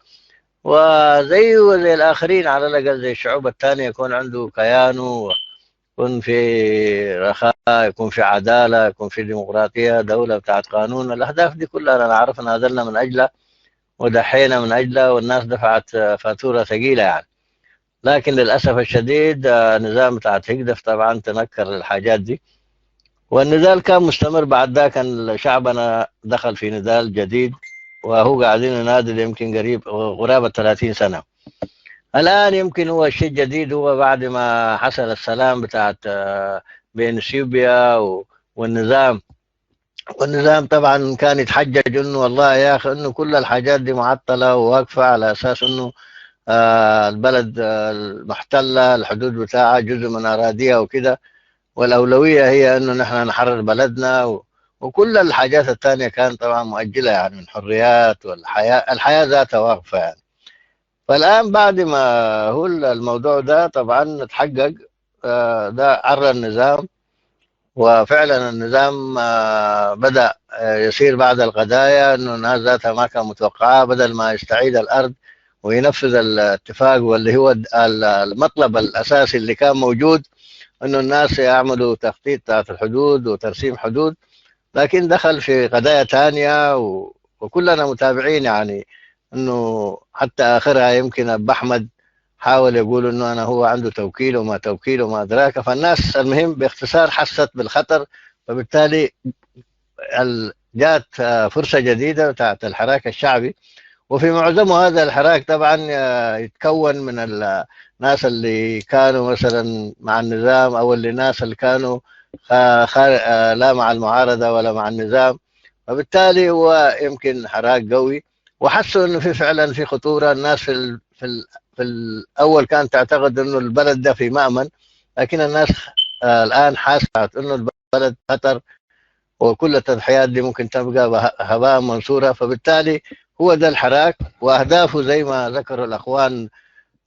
وزيه وزي الاخرين، على الاقل زي الشعوب الثانية يكون عنده كيانه، يكون في رخاء، يكون في عدالة، يكون في ديمقراطية، دولة بتاعت قانون. الاهداف دي كلها انا عارف ناضلنا من اجلها وضحينا من اجلها، والناس دفعت فاتورة ثقيلة يعني. لكن للاسف الشديد النظام بتاعت هيجدف طبعا تنكر للحاجات دي. والنضال كان مستمر بعد ذاك، شعبنا دخل في نضال جديد، وهو قاعدين نناضل يمكن قريب قرابة ثلاثين سنة. الآن يمكن هو الشيء الجديد هو بعد ما حصل السلام بتاعت بين اثيوبيا والنظام. والنظام طبعا كان يتحجج انه والله يا اخي انه كل الحاجات دي معطله وواقفه على اساس انه البلد المحتله الحدود بتاعها جزء من اراضيها وكده. والاولويه هي انه نحن نحرر بلدنا و... وكل الحاجات الثانيه كان طبعا مؤجله يعني من حريات والحياه، الحياه ذاتها واقفه يعني. فالان بعد ما هو الموضوع ده طبعا اتحقق، ده عرى النظام. وفعلا النظام بدا يسير بعض القضايا انه الناس ذاتها ما كان متوقعه، بدل ما يستعيد الارض وينفذ الاتفاق، واللي هو المطلب الأساسي اللي كان موجود، أنه الناس يعملوا تخطيط تحت الحدود وترسيم حدود، لكن دخل في قضايا تانية و... وكلنا متابعين، يعني، أنه حتى آخرها يمكن أبو أحمد حاول يقول أنه أنا هو عنده توكيل وما توكيل وما أدراك. فالناس، المهم، باختصار، حست بالخطر، فبالتالي ال- جات، آه، فرصة جديدة بتاعت الحراك الشعبي. وفي معظمه هذا الحراك طبعا، آه، يتكون من الناس اللي كانوا مثلا مع النظام، أو اللي، الناس اللي كانوا خ- خ- آه، لا مع المعارضة ولا مع النظام. فبالتالي هو يمكن حراك قوي، وحسوا إنه في فعلا في خطورة. الناس في ال... في ال... في الأول كانت تعتقد إنه البلد ده في مأمن، لكن الناس، آه، الآن حاسة إنه البلد خطر، وكل التضحيات دي ممكن تبقى به- هباء منثورا. فبالتالي هو ده الحراك، وأهدافه زي ما ذكر الأخوان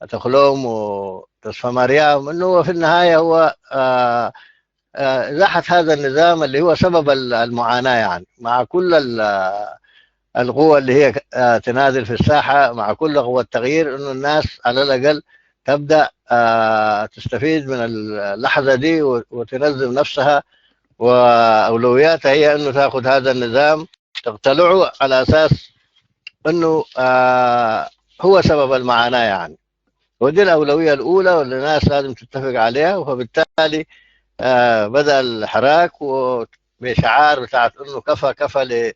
تخلوم وتصفى مريم، إنه هو في النهاية هو، آه، آه، إزاحة هذا النظام اللي هو سبب ال- المعاناة، يعني، مع كل ال- القوى اللي هي، آه، تنازل في الساحة، مع كل قوى التغيير، إنه الناس على الأقل تبدأ، آه، تستفيد من اللحظة دي و- وتنظم نفسها، وأولوياتها هي إنه تاخد هذا النظام، تقتلعه على أساس إنه، آه، هو سبب المعاناة، يعني. ودي الأولوية الأولى واللي الناس لازم تتفق عليها. فبالتالي، آه، بدأ الحراك و- بشعار بتاعت إنه كفى، كفى ل-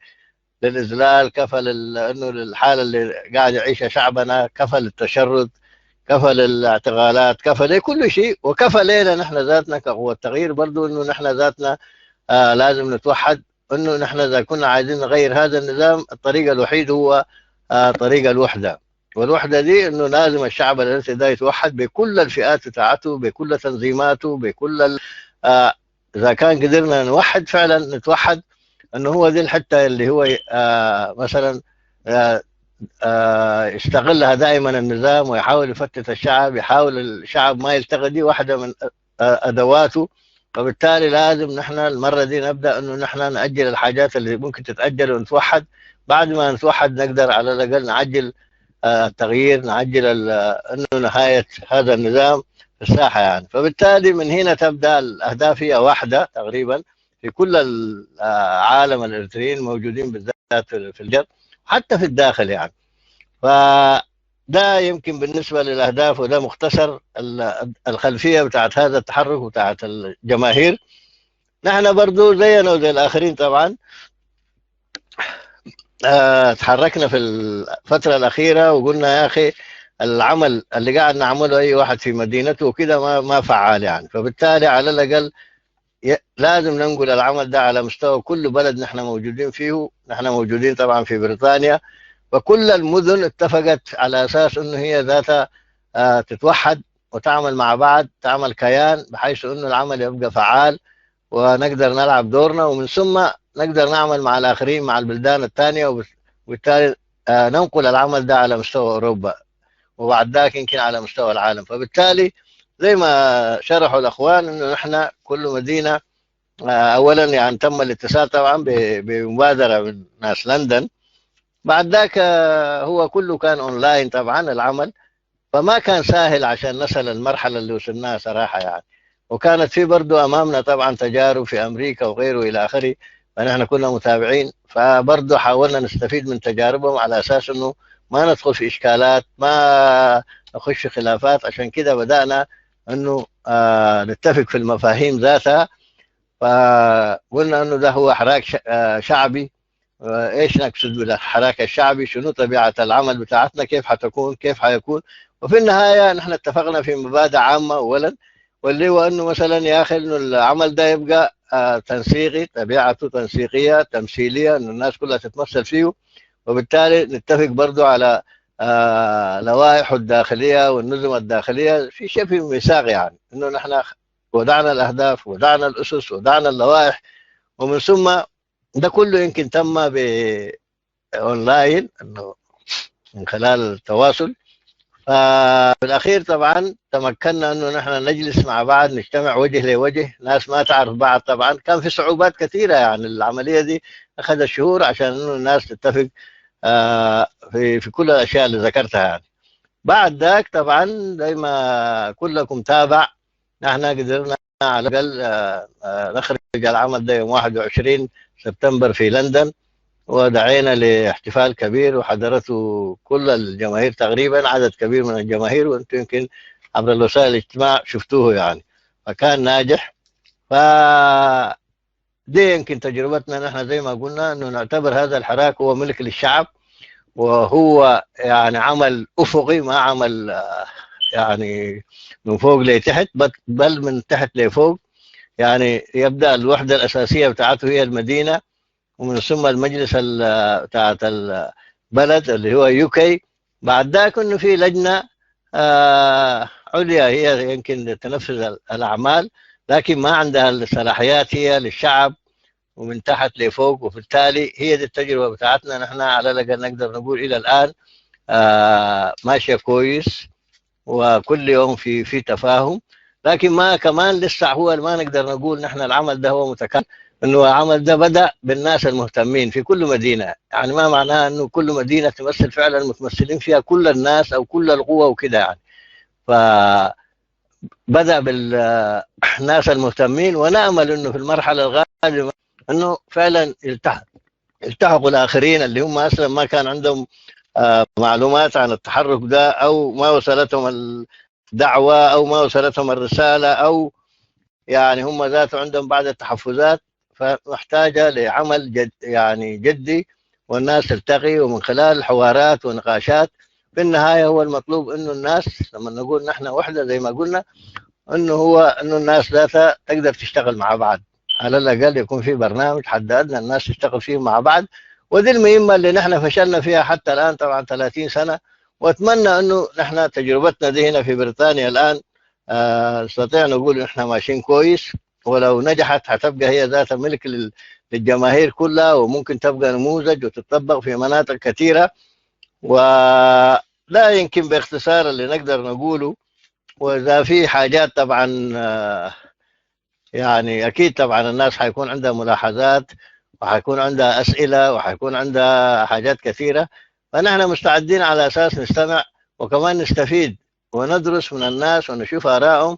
للإذلال، كفى لل- إنه للحالة اللي قاعد يعيشها شعبنا، كفى للتشرد، كفى للاعتقالات، كفى لكل شيء، وكفى لنا نحن ذاتنا كقوة تغيير برضو، إنه نحن ذاتنا، آه، لازم نتوحد، إنه نحن إذا كنا عايزين نغير هذا النظام، الطريق الوحيد هو، آه، طريق الوحدة. والوحدة دي إنه لازم الشعب الإريتري ده يتوحد بكل الفئات بتاعته، بكل تنظيماته، بكل ال-، آه، إذا كان قدرنا نوحد فعلًا، نتوحد، إنه هو دي الحتة اللي هو، آه، مثلًا، آه، آه، يستغلها دائمًا النظام ويحاول يفتت الشعب، يحاول الشعب ما يلتقي. دي واحدة من، آه، أدواته. فبالتالي لازم نحن المرة دي نبدأ إنه نحن نأجل الحاجات اللي ممكن تتأجل ونتوحد. بعد ما نتوحد نقدر على الأقل نعجل، آه، التغيير، نعجل ال-، إنه نهاية هذا النظام في الساحة، يعني. فبالتالي من هنا تبدأ الأهداف، هي واحدة تقريبًا في كل العالم، الإريتريين موجودين بالذات في الجر، حتى في الداخل، يعني. فده يمكن بالنسبة للأهداف، وده مختصر ال-، الخلفية بتاعت هذا التحرك وبتاعت الجماهير. نحن برضو زينا وزي الآخرين طبعًا، آه، تحركنا في الفترة الأخيرة وقلنا: "يا أخي، العمل اللي قاعد نعمله أي واحد في مدينته وكده ما، ما فعال، يعني." فبالتالي على الأقل ي-، لازم ننقل العمل ده على مستوى كل بلد نحن موجودين فيه. نحن موجودين طبعًا في بريطانيا، وكل المدن اتفقت على أساس إنه هي ذاتها، آه، تتوحد وتعمل مع بعض، تعمل كيان، بحيث إنه العمل يبقى فعال، ونقدر نلعب دورنا، ومن ثم نقدر نعمل مع الآخرين، مع البلدان التانية، وبالتالي، آه، ننقل العمل ده على مستوى أوروبا، وبعد ذاك يمكن على مستوى العالم. فبالتالي زي ما شرحوا الأخوان، إنه نحن كل مدينة، آه، أولًا، يعني، تم الاتصال طبعًا ب-، بمبادرة من ناس لندن. بعد ذاك، آه، هو كله كان أونلاين طبعًا العمل، فما كان سهل عشان نصل المرحلة اللي وصلناها صراحة، يعني. وكانت في برضو أمامنا طبعًا تجارب في أمريكا وغيره إلى آخره، فنحن كنا متابعين، فبرضو حاولنا نستفيد من تجاربهم على أساس إنه ما ندخل في إشكالات، ما نخش في خلافات. عشان كده بدأنا إنه، آه، نتفق في المفاهيم ذاتها، فقلنا إنه ده هو حراك ش-، آه، شعبي. آه، إيش نقصد بالحراك الشعبي؟ شنو طبيعة العمل بتاعتنا؟ كيف حتكون؟ كيف حيكون؟ وفي النهاية نحن اتفقنا في مبادئ عامة أولًا، واللي هو إنه مثلًا يا أخي، إنه العمل ده يبقى، آه، تنسيقي، طبيعته تنسيقية، تمثيلية، إنه الناس كلها تتمثل فيه، وبالتالي نتفق برضو على، آه، لوائحه الداخلية والنظم الداخلية في شيء في ميثاق، يعني، إنه نحن وضعنا الأهداف، وضعنا الأسس، وضعنا اللوائح، ومن ثم ده كله يمكن تم ب-، أونلاين، إنه من خلال التواصل. ففي الأخير طبعًا تمكنا إنه نحن نجلس مع بعض، نجتمع وجه لوجه، ناس ما تعرف بعض طبعًا. كان في صعوبات كثيرة، يعني، العملية دي أخذت شهور عشان إنه الناس تتفق، آه، في، في كل الأشياء اللي ذكرتها، يعني. بعد ذاك طبعا زي ما كلكم تابع، نحن قدرنا على الأقل، آه، آه، نخرج العمل ده يوم واحد وعشرين سبتمبر في لندن، ودعينا لاحتفال كبير وحضرته كل الجماهير تقريبا، عدد كبير من الجماهير، وانتم يمكن عبر الوسائل الاجتماع شفتوه يعني، فكان ناجح. ف دي يمكن تجربتنا نحن، زي ما قلنا، انه نعتبر هذا الحراك هو ملك للشعب، وهو يعني عمل افقي، ما عمل آه، يعني من فوق لتحت، بل بل من تحت لفوق. يعني يبدا الوحده الاساسيه بتاعته هي المدينه، ومن ثم المجلس ال- بتاعت البلد اللي هو يوكي. بعد ذاك انه في لجنه آه، عليا هي يمكن تنفذ الاعمال، لكن ما عندها الصلاحيات هي للشعب ومن تحت لفوق. وبالتالي هي دي التجربة بتاعتنا نحن، على الأقل نقدر نقول إلى الآن آه، ماشية كويس، وكل يوم في في تفاهم. لكن ما كمان لسه هو ما نقدر نقول نحن العمل ده هو متكامل، انه العمل ده بدأ بالناس المهتمين في كل مدينة. يعني ما معناها انه كل مدينة تمثل فعلا متمثلين فيها كل الناس او كل القوة وكده يعني. فبدأ بالناس المهتمين، ونأمل انه في المرحلة القادمة انه فعلا يلتحق يلتحقوا الاخرين اللي هم اصلا ما كان عندهم آه، معلومات عن التحرك ده، او ما وصلتهم الدعوه، او ما وصلتهم الرساله، او يعني هم ذاته عندهم بعض التحفظات، فمحتاجه لعمل جد يعني جدي، والناس تلتقي، ومن خلال حوارات ونقاشات في النهايه هو المطلوب انه الناس، لما نقول نحن وحده زي ما قلنا، انه هو انه الناس ذاتها تقدر تشتغل مع بعض، على الاقل يكون في برنامج حد ادنى الناس تشتغل فيه مع بعض. ودي المهمه اللي نحن فشلنا فيها حتى الان، طبعا ثلاثين سنه. واتمنى انه نحن تجربتنا دي هنا في بريطانيا الان آه، نستطيع نقول نحن ماشيين كويس، ولو نجحت حتبقى هي ذات ملك للجماهير كلها، وممكن تبقى نموذج وتطبق في مناطق كثيره. وده يمكن باختصار اللي نقدر نقوله. واذا في حاجات طبعا آه، يعني اكيد طبعا الناس حيكون عندها ملاحظات، وحيكون عندها اسئله، وحيكون عندها حاجات كثيره، فنحن مستعدين على اساس نستمع وكمان نستفيد، وندرس من الناس ونشوف ارائهم،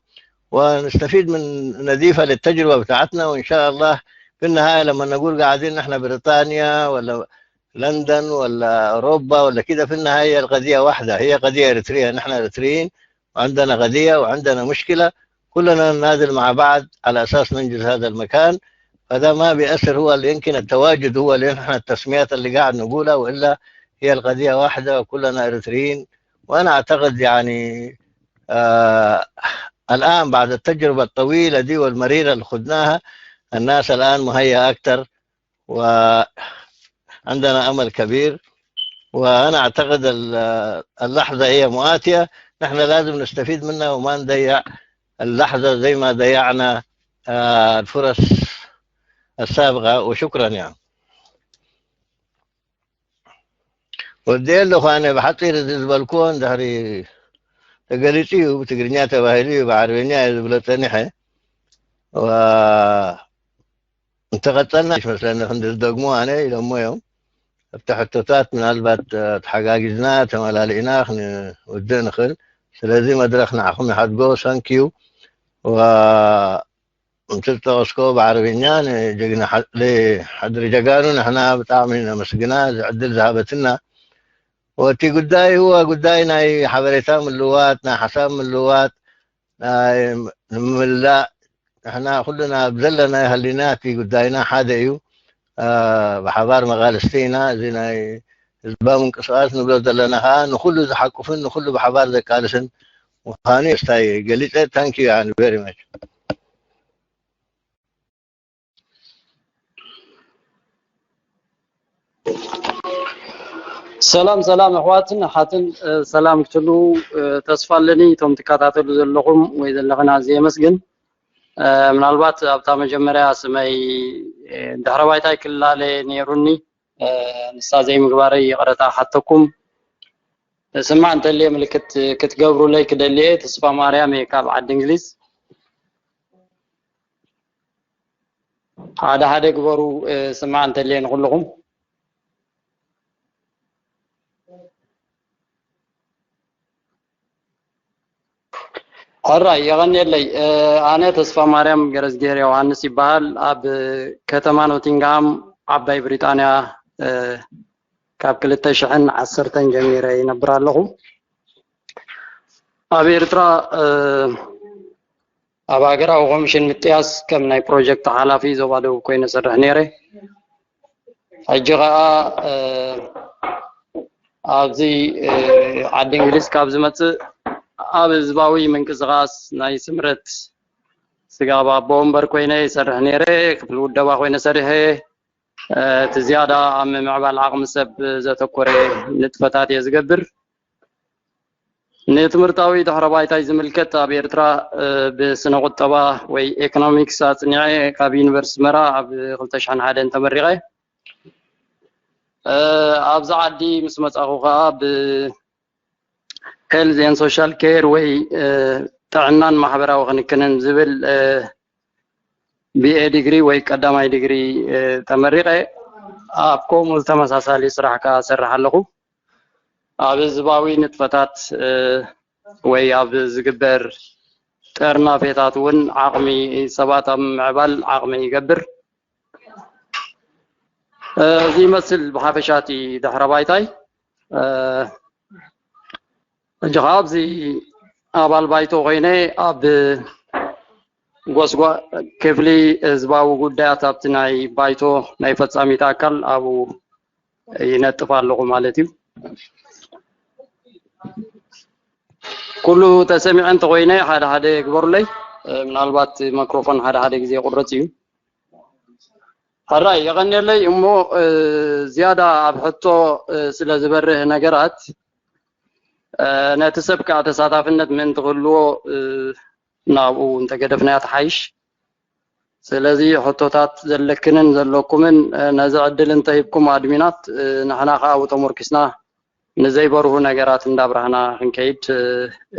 ونستفيد من نضيفها للتجربه بتاعتنا. وان شاء الله في النهايه لما نقول قاعدين نحن بريطانيا ولا لندن ولا اوروبا ولا كده، في النهايه القضيه واحده، هي قضيه اريتريه، نحن اريتريين وعندنا قضيه وعندنا مشكله، كلنا نناضل مع بعض على اساس ننجز هذا المكان. فده ما بيأثر، هو اللي يمكن التواجد هو اللي نحن التسميات اللي قاعد نقولها، والا هي القضيه واحده وكلنا اريتريين. وانا اعتقد يعني آه الان بعد التجربه الطويله دي والمريره اللي خدناها، الناس الان مهيئه اكثر، وعندنا امل كبير. وانا اعتقد اللحظه هي مؤاتيه، نحن لازم نستفيد منها وما نضيع اللحظه زي ما ضيعنا الفرص السابقه. وشكرا يعني. ودي له خانه بحطي رزيز بالكون دهري تقليتي وتقرنيا تباهلي وبعربينيا يزبلتني حي و እንተቐጸልና ይመስለኒ ክንዲ ዝደግሞ ኣነ ኢሎሞ እዮም። ኣብቲ ሕቶታት ምናልባት ተሓጋጊዝና ተመላሊእና ክንውድእ ንኽእል። ስለዚ መድረኽ ንዓኹም ይሓድጎ። ሰንኪዩ። ወእንቲ ዝጠቐስኮ ብዓረብኛ ንጀግና ሓድሪ ጀጋኑ ንሕና ብጣዕሚ ነመስግና እዚ ዕድል ዝሃበትና። ወቲ ጉዳይ ህዋ ጉዳይ ናይ ሓበሬታ ምልዋጥ፣ ናይ ሓሳብ ምልዋጥ፣ ናይ ምምላእ ንሕና ኩልና ብዘለና ሃሊና እቲ ጉዳይና ሓደ እዩ። ብሓባር መቓልስቲ ኢና። እዚ ናይ ህዝባዊ ምንቅስቃስ ንብሎ ዘለና ከዓ ንኩሉ ዝሓቁፍን ንኩሉ ብሓባር ዘቃልስን ምዃኑ ስታይ ገሊፀ። ታንኪዩ ቨሪ ማች። ሰላም ሰላም ኣሕዋትን ኣሓትን ሰላም ክትሉ ተስፋ ኣለኒ። እቶም ትከታተሉ ዘለኹም ወይ ዘለኽና ኣዝየ የመስግን። ምናልባት ኣብታ መጀመርያ ስመይ ድሕረ ባይታይ ክላለ ነይሩኒ ንሳ ዘይምግባረይ ይቕረታ ሓተኩም። ስማዕ እንተልየ ምልክት ክትገብሩለይ ክደልየ። ተስፋ ማርያም እየ ካብ ዓዲ እንግሊዝ። ሓደ ሓደ ግበሩ። ስማዕ እንተልየ ንኩልኹም። ሕራይ የቐንየለይ። ኣነ ተስፋ ማርያም ገረዝጌር ዮሃንስ ይበሃል። ኣብ ከተማ ኖቲንግሃም ዓባይ ብሪጣንያ ካብ ክልተ ሽሕን ዓሰርተን ጀሚረ ይነብር ኣለኹ። ኣብ ኤርትራ ኣብ ሃገራዊ ኮሚሽን ምጥያስ ከም ናይ ፕሮጀክት ሓላፊ ዞባ ደቡብ ኮይነ ሰርሕ ነይረ። ሕጂ ኸኣ ኣብዚ ዓዲ እንግሊዝ ካብ ዝመጽእ ኣብ ህዝባዊ ምንቅስቓስ ናይ ስምረት ስጋብ ኣቦ ወንበር ኮይነ ይሰርሕ ነይረ። ክፍሊ ውደባ ኮይነ ሰሪሐ። እቲ ዝያዳ ኣብ ምምዕባል ዓቕሚ ሰብ ዘተኮረ ንጥፈታት እየ ዝገብር። ንትምህርታዊ ድሕረ ባይታይ ዝምልከት ኣብ ኤርትራ ብስነ ቁጠባ ወይ ኤኮኖሚክስ ኣጽኒዐ ካብ ዩኒቨርሲቲ ኣስመራ ኣብ ክልተ ሽሕን ሓደን ተመሪቐ። ኣብዚ ዓዲ ምስ መጻኹ ከኣ ብ health and social care ወይ ጥዕናን ማሕበራዊ ክንክንን ዝብል ቢኤ ዲግሪ ወይ ቀዳማይ ዲግሪ ተመሪቐ ኣብ ከምኡ ዝተመሳሳሊ ስራሕ ከኣ እሰርሕ ኣለኹ። ኣብ ህዝባዊ ንጥፈታት ወይ ኣብ ዝግበር ጥርናፌታት እውን ዓቕሚ ሰባት ኣብ ምምዕባል ዓቕሚ ይገብር። እዚ ይመስል ብሓፈሻ እቲ ድሕረ ባይታይ። ሕጂ ከዓ ኣብዚ ኣባል ባይቶ ኮይነ ኣብ ጎስጓ ክፍሊ ህዝባዊ ጉዳያት ኣብቲ ናይ ባይቶ ናይ ፈጻሚት ኣካል ኣብኡ ይነጥፍ ኣለኹ ማለት እዩ። ኩሉ ተሰሚዐ እንተኮይነ ሓደ ሓደ ግበሩለይ። ምናልባት ማይክሮፎን ሓደ ሓደ ግዜ ይቁረፅ እዩ። ሕራይ የቐንየለይ። እሞ ዝያዳ ኣብ ሕቶ ስለ ዝበርህ ነገራት ነቲ ሰብ ከዓ ተሳታፍነት ምእንቲ ክህልዎ ናብኡ እንተገደፍናያ ትሓይሽ። ስለዚ ሕቶታት ዘለክንን ዘለኩምን ነዚ ዕድል እንተሂብኩም ኣድሚናት ንሕና ከዓ ኣብኡ ተሞርኪስና ንዘይበርሁ ነገራት እንዳብራህና ክንከይድ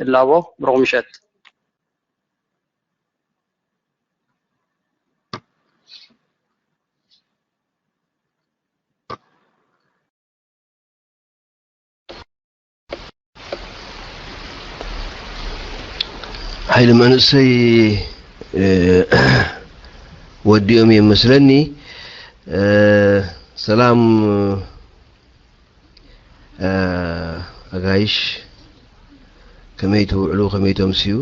እላቦ። ብሩኽ ምሸት። ሓይሊ መንእሰይ ወዲኦም እዮም መስለኒ። ሰላም ኣጋይሽ፣ ከመይ ትውዕሉ፣ ከመይ ተምስዩ?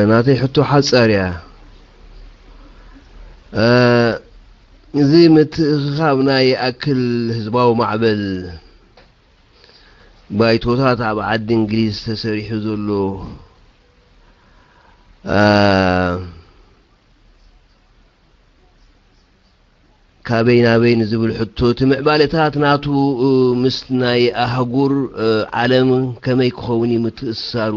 ናተይ ሕቶ ሓጻር እያ። እዚ ምትእኽኻብ ናይ ይኣክል ህዝባዊ ማዕበል ባይቶታት ኣብ ዓዲ እንግሊዝ ተሰሪሑ ዘሎ ካበይ ናበይ ንዝብል ሕቶ፣ እቲ ምዕባለታት ናቱ ምስ ናይ ኣህጉር ዓለም ከመይ ክኸውን እዩ ምትእስሳሩ?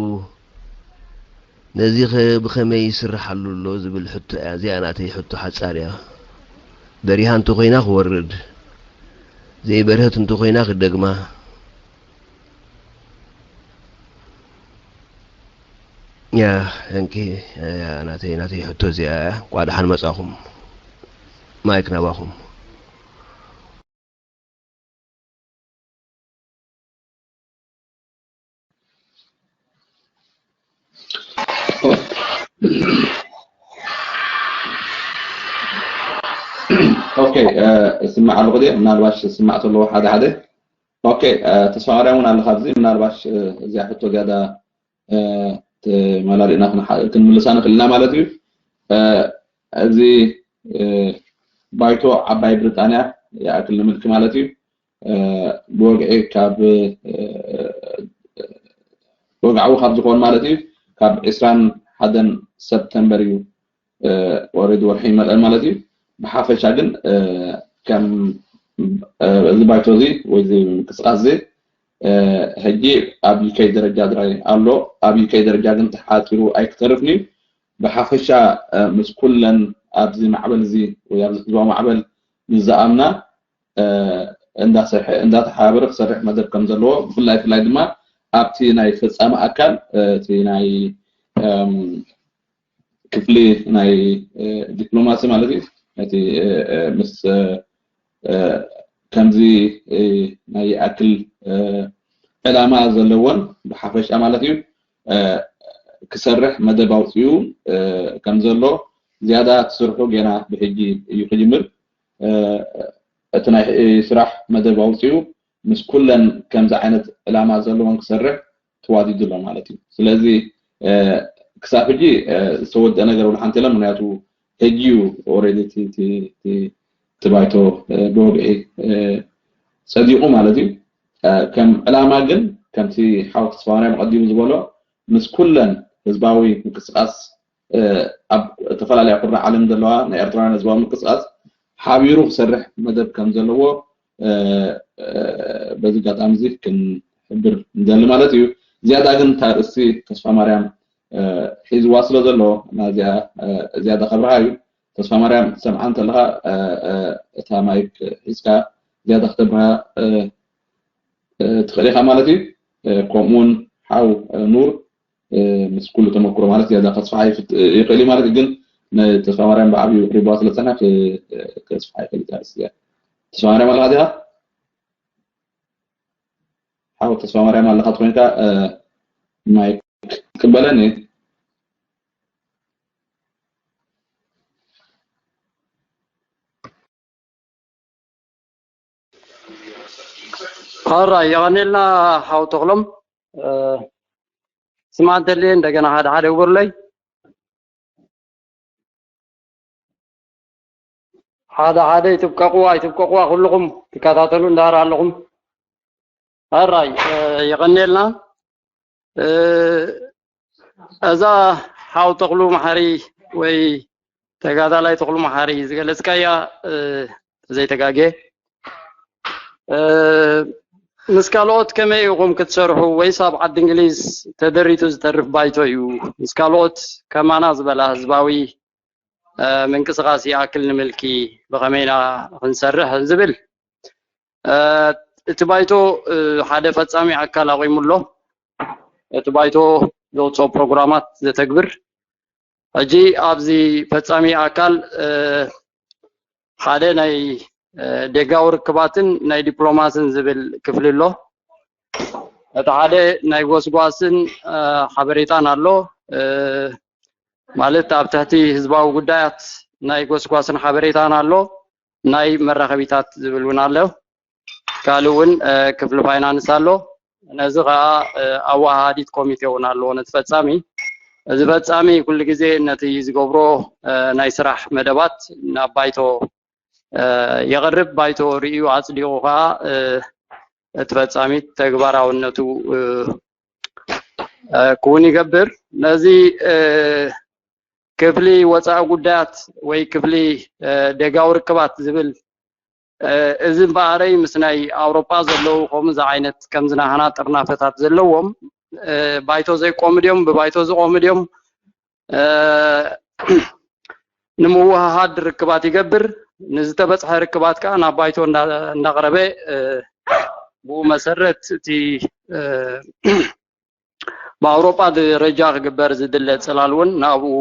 ነዚ ኸ ብኸመይ ይስርሓሉ ኣሎ ዝብል ሕቶ እያ። እዚኣ ናተይ ሕቶ ሓጻር እያ። በሪሃ እንተኾይና ክወርድ፣ ዘይበርሀት እንተኾይና ክደግማ። ያ እንኪ ናተይ ናተይ ሕቶ እዚኣ እያ። እንኳዕ ደሓን መጻኹም። ማይክ ናባኹም። ኦኬ፣ እስማዕ ኣለኹ ድየ? ምናልባሽ ዝስማዕ ተለዎ ሓደ ሓደ። ኦኬ፣ ተስፋማርያም እውን ኣለኻ ኣብዚ። ምናልባሽ እዚኣ ሕቶ ዝያዳ ተመላሊእና ክንምልሳ ንኽእል ኢና ማለት እዩ። እዚ ባይቶ ዓባይ ብሪጣንያ ይኣክል ንምልኪ ማለት እዩ። ብወግዒ ካብ ወግዓዊ ካብ ዝኾን ማለት እዩ ካብ ዕስራን ሓደን ሰፕተምበር እዩ ወረዲ ወርሒ ይመጠን ማለት እዩ። ብሓፈሻ ግን ከም እዚ ባይቶ እዚ ወይ እዚ ምንቅስቃስ እዚ ሕጂ ኣብ ዩኬ ደረጃ ጥራይ ኣሎ። ኣብ ዩኬ ደረጃ ግን ተሓፂሩ ኣይክተርፍን እዩ። ብሓፈሻ ምስ ኩለን ኣብዚ ማዕበል እዚ ወይ ኣብዚ ህዝባዊ ማዕበል ምስ ዝኣምና እንዳሰርሐ እንዳተሓባበረ ክሰርሕ መደብ ከም ዘለዎ ብፍላይ ፍላይ ድማ ኣብቲ ናይ ፈፃሚ ኣካል እቲ ናይ ክፍሊ ናይ ዲፕሎማሲ ማለት እዩ ነቲ ምስ ከምዚ ናይ ይኣክል ዕላማ ዘለዎን ብሓፈሻ ማለት እዩ ክሰርሕ መደብ ኣውፅኡ ከም ዘሎ ዝያዳ ትስርሑ ገና ብሕጂ እዩ ክጅምር። እቲ ናይ ስራሕ መደብ ኣውፅኡ ምስ ኩለን ከምዚ ዓይነት ዕላማ ዘለዎን ክሰርሕ ተዋዲዱ ኣሎ ማለት እዩ። ስለዚ ክሳብ ሕጂ ዝተወደአ ነገር እውን ሓንቲ የለን። ምክንያቱ ሕጂ እዩ ኦሬዲ እቲ ባይቶ ብወግዒ ፀዲቑ ማለት እዩ። ከም ዕላማ ግን ከምቲ ሓው ተስፋማርያም ቀዲሙ ዝበሎ ምስ ኩለን ህዝባዊ ምንቅስቃስ ኣብ ዝተፈላለያ ኩርናዕ ዓለም ዘለዋ ናይ ኤርትራውያን ህዝባዊ ምንቅስቃስ ሓቢሩ ክሰርሕ መደብ ከም ዘለዎ በዚ ኣጋጣሚ እዚ ክንሕብር ንደሊ ማለት እዩ። ዝያዳ ግን እታ ርእሲ ተስፋ ማርያም ሒዝዋ ስለ ዘሎ ናዚኣ ዝያዳ ከብርሃ እዩ። ተስፋ ማርያም ትሰምዓ እንተለኻ እታ ማይክ ሒዝካ ዝያዳ ክተብርሃ ትኽእል ኢኻ ማለት እዩ። ከምኡውን ሓው ኑር ምስ ኩሉ ተመክሮ ማለት ዝያዳ ከስፍሓ ይኽእል እዩ ማለት እዩ። ግን ንተስፋ ማርያም ብዓብዩ ቅሪብዋ ስለ ዝጸንሐ ከስፍሓ ይኽእል እዩ። ተስፋ ማርያም ኣለኻ ዲኻ? ሓው ተስፋ ማርያም ኣለኻ ተኮይንካ ማይክ ትቅበለኒ? ሕራይ የቐኔልና ሓው ተኽሎም። ስማዕ እንተልየ እንደገና ሓደ ሓደ ግበሩለይ። ሓደ ሓደ ይትብቀቑዋ ይትብቀቑዋ ኩልኹም ትከታተሉ እንዳር ኣለኹም። ሕራይ የቐኔልና። እዛ ሓው ተኽሉ መሓሪ ወይ ተጋዳላይ ተኽሉ መሓሪ ዝገለጽካያ ዘይተጋጌ ምስ ካልኦት ከመይ ኢኹም ክትሰርሑ ወይስ ኣብ ዓዲ እንግሊዝ ተደሪቱ ዝተርፍ ባይቶ እዩ? ምስ ካልኦት ከማና ዝበላ ህዝባዊ ምንቅስቃስ ይኣክል ንምልኪ ብኸመይ ኢና ክንሰርሕ ዝብል እቲ ባይቶ ሓደ ፈጻሚ ኣካል ኣቑሙ ኣሎ። እቲ ባይቶ ዘውፅኦ ፕሮግራማት ዘተግብር ሕጂ ኣብዚ ፈጻሚ ኣካል ሓደ ናይ ደጋዊ ርክባትን ናይ ዲፕሎማስን ዝብል ክፍሊ ኣሎ። እቲ ሓደ ናይ ጎስጓስን ሓበሬታን ኣሎ። ማለት ኣብ ትሕቲ ህዝባዊ ጉዳያት ናይ ጎስጓስን ሓበሬታን ኣሎ፣ ናይ መራኸቢታት ዝብል እውን ኣሎ። ካልእ እውን ክፍሊ ፋይናንስ ኣሎ። ነዚ ከዓ ኣወሃሃዲት ኮሚቴ እውን ኣለዎ ነቲ ፈጻሚ። እዚ ፈጻሚ ኩሉ ግዜ ነቲ ዝገብሮ ናይ ስራሕ መደባት ናብ ባይቶ የቕርብ። ባይቶ ርእዩ ኣጽዲቑ ከዓ እቲ ፈጻሚት ተግባራውነቱ ክውን ይገብር። ነዚ ክፍሊ ወፃኢ ጉዳያት ወይ ክፍሊ ደጋዊ ርክባት ዝብል እዚ እምበኣረይ ምስ ናይ ኣውሮጳ ዘለዉ ከምዚ ዓይነት ከምዚ ናህና ጥርናፈታት ዘለዎም ባይቶ ዘይቆሙ ድዮም ብባይቶ ዝቆሙ ድዮም ንምውህሃድ ርክባት ይገብር። ንዝተበፅሐ ርክባት ከዓ ናብ ባይቶ እንዳቅረበ ብኡ መሰረት እቲ ብኣውሮጳ ደረጃ ክግበር ዝድለ ፅላል እውን ናብኡ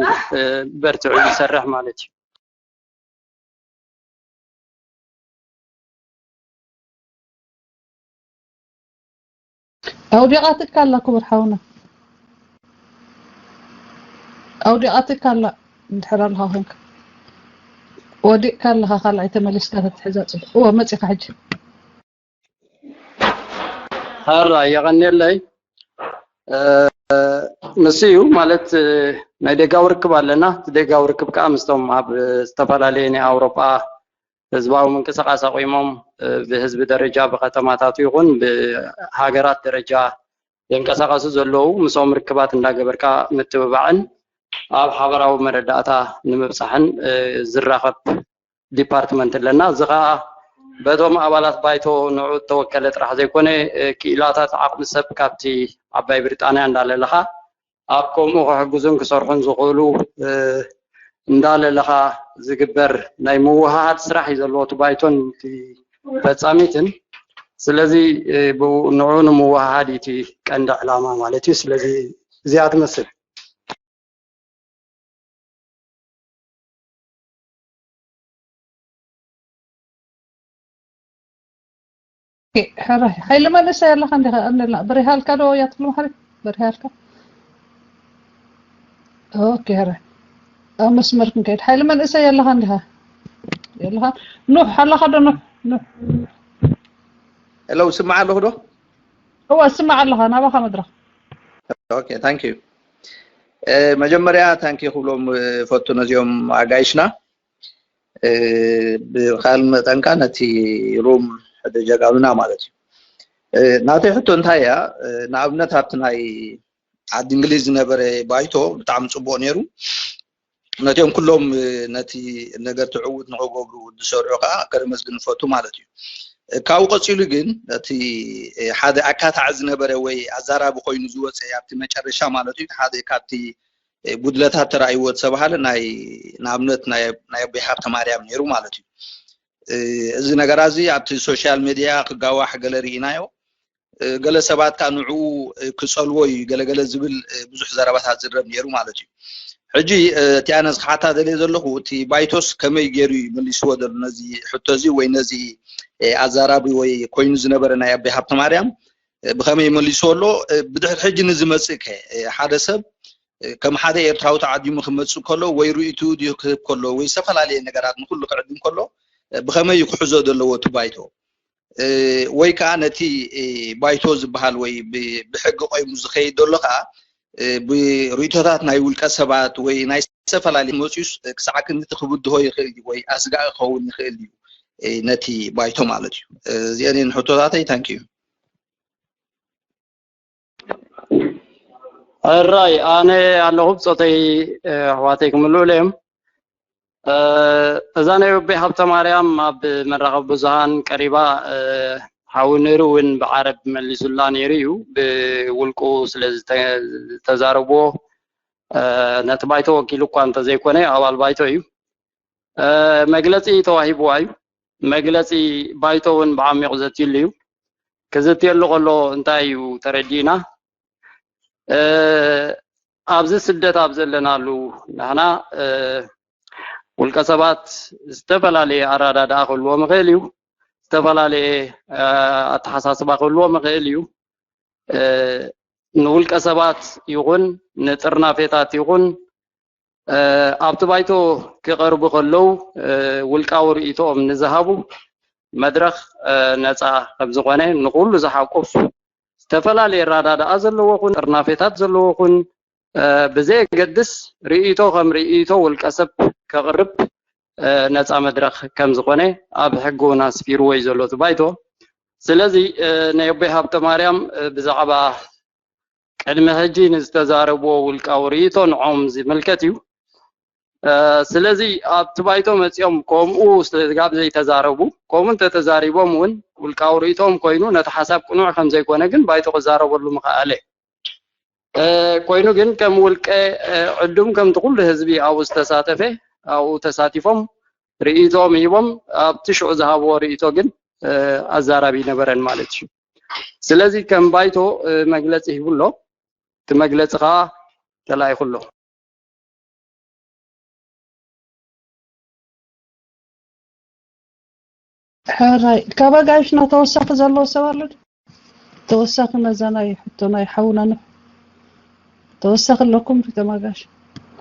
በርትዑ ይሰርሕ ማለት እዩ። ኣውዲቓትካ ኣላ ክቡር ሓውና፣ ኣውዲቓትካ ኣላ። እንድሕር ኣለኻ ኮንካ ወዲቕካ ኣለኻ፣ ካልኣይ ተመሊስካ ተትሕዛ ጽቡቕ። እወ፣ መጺኻ ሕጂ። ሀራ የቐኔለይ። ንሱ እዩ ማለት፣ ናይ ደጋዊ ርክብ ኣለና። እቲ ደጋዊ ርክብ ከዓ ምስቶም ኣብ ዝተፈላለየ ናይ ኣውሮጳ ህዝባዊ ምንቅስቃስ ኣቑሞም ብህዝቢ ደረጃ ብከተማታቱ ይኹን ብሃገራት ደረጃ የንቀሳቀሱ ዘለዉ ምስኦም ርክባት እንዳገበርካ ምትብባዕን ኣብ ሓበራዊ መረዳእታ ንምብፃሕን ዝራኸብ ዲፓርትመንት ኣለና። እዚ ከዓ በቶም ኣባላት ባይቶ ንዑ እተወከለ ጥራሕ ዘይኮነ ክኢላታት ዓቕሚ ሰብ ካብቲ ዓባይ ብሪጣንያ እንዳለለኻ ኣብ ከምኡ ክሕግዙን ክሰርሑን ዝኽእሉ እንዳለለኻ ዝግበር ናይ ምውሃሃድ ስራሕ እዩ ዘለዎ እቲ ባይቶን እቲ ፈፃሚትን። ስለዚ ንዑ ንምውሃሃድ እዩ እቲ ቀንዲ ዕላማ ማለት እዩ። ስለዚ እዚኣ ትመስል። ሕራይ ሓይለ መንእሰይ ኣለኻ እንዲኻ? እንድላ በሪሃልካ ዶ? ያትክሉ ማሕሪ በሪሃልካ። ኦኬ፣ ሕራይ ኣብ መስመር ክንከይድ። ሓይለ መንእሰይ ኣለኻ እንዲኻ? የለኻ? ኑሕ ኣለኻ ዶ? ኑሕ፣ ኑሕ። ሄሎ፣ ስማዕ ኣለኹ ዶ? እወ፣ ስማዕ ኣለኻ። ናባኻ መድረኽ። ኦኬ፣ ታንክ ዩ። መጀመርያ ታንክ ዩ ክብሎም ፈቱ ነዚኦም ኣጋይሽና። ብኻል መጠንካ ነቲ ሩም ሕደ ጀጋኑና ማለት እዩ። ናተይ ሕቶ እንታይ እያ? ንኣብነት ኣብቲ ናይ ዓዲ እንግሊዝ ዝነበረ ባይቶ ብጣዕሚ ፅቡቅ ነይሩ። ነቲኦም ኩሎም ነቲ ነገር ትዕውት ንክገብሩ ዝሰርዑ ከዓ ከነመስግን ንፈቱ ማለት እዩ። ካብኡ ቀፂሉ ግን እቲ ሓደ ኣካታዒ ዝነበረ ወይ ኣዛራቢ ኮይኑ ዝወፀ ኣብቲ መጨረሻ ማለት እዩ ሓደ ካብቲ ጉድለታት ተራእይዎ ዝተባሃለ ናይ ንኣብነት ናይ ኣቦይ ሃብተ ማርያም ነይሩ ማለት እዩ። እዚ ነገራ እዚ ኣብቲ ሶሻል ሚድያ ክጋዋሕ ገለ ርኢናዮ። ገለ ሰባት ከዓ ንዕኡ ክፀልዎ እዩ ገለገለ ዝብል ብዙሕ ዘረባታት ዝረብ ነይሩ ማለት እዩ። ሕጂ እቲ ኣነ ዝክሓታ ደልየ ዘለኹ እቲ ባይቶስ ከመይ ገይሩ እዩ መሊስዎ ዘሎ ነዚ ሕቶ እዚ ወይ ነዚ ኣዛራቢ ወይ ኮይኑ ዝነበረ ናይ ኣቦይ ሃብተ ማርያም ብኸመይ መሊስዎ ኣሎ? ብድሕሪ ሕጂ ንዝመፅእ ከ ሓደ ሰብ ከም ሓደ ኤርትራዊ ተዓዲሙ ክመፅእ ከሎ ወይ ርእይትኡ ድዩ ክህብ ከሎ ወይ ዝተፈላለየ ነገራት ንኩሉ ክዕድም ከሎ ብኸመይ እዩ ክሕዞ ዘለዎ እቲ ባይቶ? ወይ ከዓ ነቲ ባይቶ ዝበሃል ወይ ብሕጊ ቆይሙ ዝኸይድ ዘሎ ከዓ ብርእይቶታት ናይ ውልቀ ሰባት ወይ ናይ ዝተፈላለዩ መፅዩስ ክሳዕ ክንድቲ ክብድሆ ይኽእል እዩ ወይ ኣስጋኢ ክኸውን ይኽእል እዩ ነቲ ባይቶ ማለት እዩ። እዚአን ሕቶታተይ። ታንኪዩ። ሕራይ ኣነ ኣለኹ ብፆተይ ኣሕዋተይ ክምልኡለ እዮም። እዛ ናይ ኣቦይ ሃብተ ማርያም ኣብ መራኸቢ ብዙሃን ቀሪባ ሓዊ ነይሩ እውን ብዓረብ መሊሱላ ነይሩ እዩ። ብውልቁ ስለ ዝተዛረብዎ ነቲ ባይቶ ወኪሉ እኳ እንተዘይኮነ ኣባል ባይቶ እዩ። መግለፂ ተዋሂብዋ እዩ። መግለፂ ባይቶ እውን ብዓሚቑ ዘትዩሉ እዩ። ክዝትየሉ ከሎ እንታይ እዩ ተረዲእና? ኣብዚ ስደት ኣብ ዘለናሉ ንሕና ውልቀ ሰባት ዝተፈላለየ ኣረዳድኣ ክህልዎም ይኽእል እዩ። ዝተፈላለየ ኣተሓሳስባ ክህልዎም ይኽእል እዩ። ንውልቀ ሰባት ይኹን ንጥርናፌታት ይኹን ኣብቲ ባይቶ ክቐርቡ ከለዉ ውልቃዊ ርእይቶኦም ንዝሃቡ መድረኽ ነፃ ከም ዝኾነ ንኩሉ ዝሓቁፍ ዝተፈላለየ ኣረዳድኣ ዘለዎ ኹን ጥርናፌታት ዘለዎ ኹን ብዘየገድስ ርእይቶ ከም ርእይቶ ውልቀ ሰብ ከቕርብ ነፃ መድረኽ ከም ዝኾነ ኣብ ሕጊ እውን ኣስፊርዎ እዩ ዘሎ እቲ ባይቶ። ስለዚ ናይ ኣቦይ ሃብተ ማርያም ብዛዕባ ቅድሚ ሕጂ ንዝተዛረብዎ ውልቃዊ ርእይቶ ንዖም ዝምልከት እዩ። ስለዚ ኣብቲ ባይቶ መፂኦም ከምኡ ስጋብ ዘይተዛረቡ ከምኡ እንተተዛሪቦም እውን ውልቃዊ ርእይቶም ኮይኑ ነቲ ሓሳብ ቅኑዕ ከም ዘይኮነ ግን ባይቶ ክዛረበሉ ምኸኣለ። ኮይኑ ግን ከም ውልቀ ዕዱም ከምቲ ኩሉ ህዝቢ ኣብኡ ዝተሳተፈ ኣብኡ ተሳቲፎም ርእይቶም ሂቦም ኣብቲ ሽዑ ዝሃብዎ ርእይቶ ግን ኣዛራቢ ነበረን ማለት እዩ። ስለዚ ከም ባይቶ መግለፂ ሂቡ ኣሎ። እቲ መግለፂ ከዓ ተላኢኹ ኣሎ። ሕራይ ካብ ኣጋይሽና ተወሳኺ ዘለዎ ሰብ ኣሎ ድዩ? ተወሳኺ ነዛ ናይ ሕቶ ናይ ሓውና ኑሕ ተወሳኺ ኣለኩም ድዩ? ተማጋሽ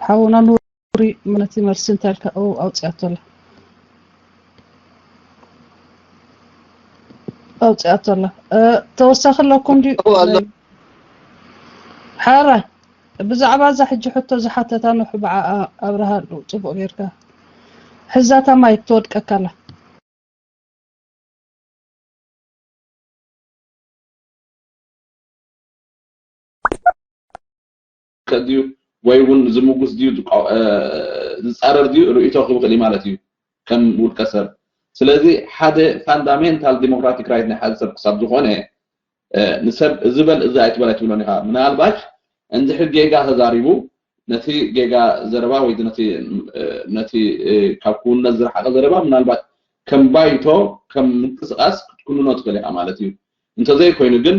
ሓውና ኑሪ ምነቲ መልሲ እንታይ ኢልካ? ኦ ኣውፅኣቶ ኣላ ኣውፅኣቶ ኣላ። ተወሳኺ ኣለኩም ድዩ? ሓራይ ብዛዕባ እዛ ሕጂ ሕቶ ዝሓተታ ኑሕ ብዓኣ ኣብርሃሉ ፅቡቅ ጌርካ ሕዛታ ማይክ ትወድቀካ ኣላ። ድዩ ወይ እውን ዝምጉስ ድዩ ዝጻረር ድዩ ርእይቶ ክብ ክእል ማለት እዩ ከም ውልቀ ሰብ። ስለዚ ሓደ ፋንዳሜንታል ዲሞክራቲክ ራይት ናይ ሓደ ሰብ ክሳብ ዝኾነ ንሰብ እዚ በል እዚ ኣይትበል ኣይትብሎን ኢኻ። ምናልባሽ እንድሕር ጌጋ ተዛሪቡ ነቲ ጌጋ ዘረባ ወይ ነቲ ነቲ ካብ ክውንነት ዝረሓቐ ዘረባ ምናልባት ከም ባይቶ ከም ምንቅስቃስ ክትኩንኖ ትኽእል ኢኻ ማለት እዩ። እንተዘይኮይኑ ግን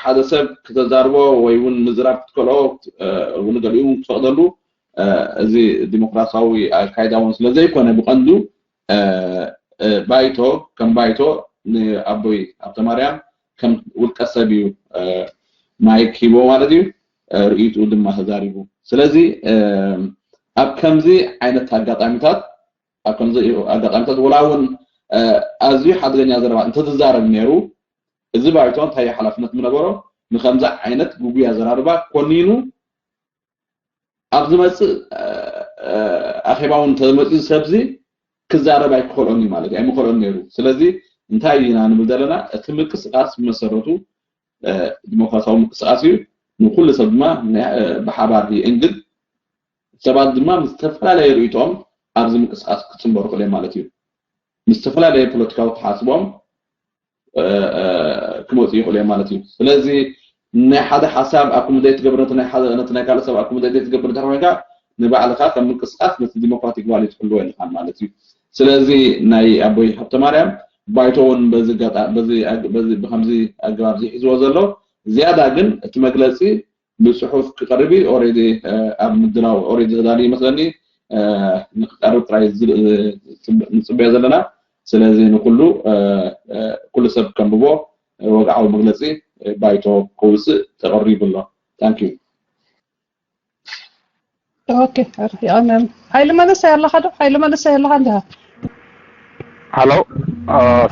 ሓደ ሰብ ክተዛርቦ ወይ እውን ምዝራብ ክትከልኦ እውን ገሊኡ እውን ክትፈቕደሉ እዚ ዲሞክራሲያዊ ኣካይዳ እውን ስለዘይኮነ ብቐንዱ ባይቶ ከም ባይቶ ንኣቦይ ሃብተማርያም ከም ውልቀ ሰብ እዩ ማይክ ሂቦ ማለት እዩ። ርእይትኡ ድማ ተዛሪቡ። ስለዚ ኣብ ከምዚ ዓይነት ኣጋጣሚታት ኣብ ከምዚ ኣጋጣሚታት ወላ እውን ኣዝዩ ሓደገኛ ዘረባ እንተዝዛረብ ነይሩ፣ እዚ ባይቶ እንታይ ሓላፍነት ምነበሮ ንከምዚ ዓይነት ግጉይ ኣዘራርባ ኮኒኑ ኣብ ዝመፅእ ኣኼባ እውን እንተመፅኡ ሰብዚ ክዛረብ ኣይክኸልኦን እዩ ማለት እዩ፣ ኣይምኸልኦን ነይሩ። ስለዚ እንታይ ኢና ንብል ዘለና? እቲ ምንቅስቃስ ብመሰረቱ ዲሞክራሲያዊ ምንቅስቃስ እዩ። ንኩሉ ሰብ ድማ ብሓባር ይእንግድ። ሰባት ድማ ምስ ዝተፈላለየ ርእይቶኦም ኣብዚ ምንቅስቃስ ክፅንበሩ ክእል ማለት እዩ። ምስ ዝተፈላለየ ፖለቲካዊ ተሓስቦም ክመፁ ይኽእሉ እዮም ማለት እዩ። ስለዚ ናይ ሓደ ሓሳብ ኣኩምደት ትገብር ነቲ ናይ ሓደ ነቲ ናይ ካልእ ሰብ ኣኩምደት ትገብር እንተ ኮይንካ ንባዕልካ ከም ምንቅስቃስ ነቲ ዲሞክራቲክ ቫልዩ ትሕልዎ የለካን ማለት እዩ። ስለዚ ናይ ኣቦይ ሃብተ ማርያም ባይቶ እውን በዚ ብከምዚ ኣገባብ ዝሒዝዎ ዘሎ ዝያዳ ግን እቲ መግለፂ ብፅሑፍ ክቀርብ እዩ። ኦሬዲ ኣብ ምድላው ኦሬዲ ተዳልዩ ይመስለኒ። ንክቀርብ ጥራይ ንፅበዮ ዘለና። ስለዚ ንኩሉ ኩሉ ሰብ ከንብቦ ወግዓዊ መግለፂ ባይቶ ከውፅእ ተቐሪቡ ኣሎ። ታንክ ዩ። ኦኬ፣ የቐንየልና። ሓይሊ መንእሰይ ኣለኻ ዶ? ሓይሊ መንእሰይ ኣለኻ እንዲኻ? ሃሎ፣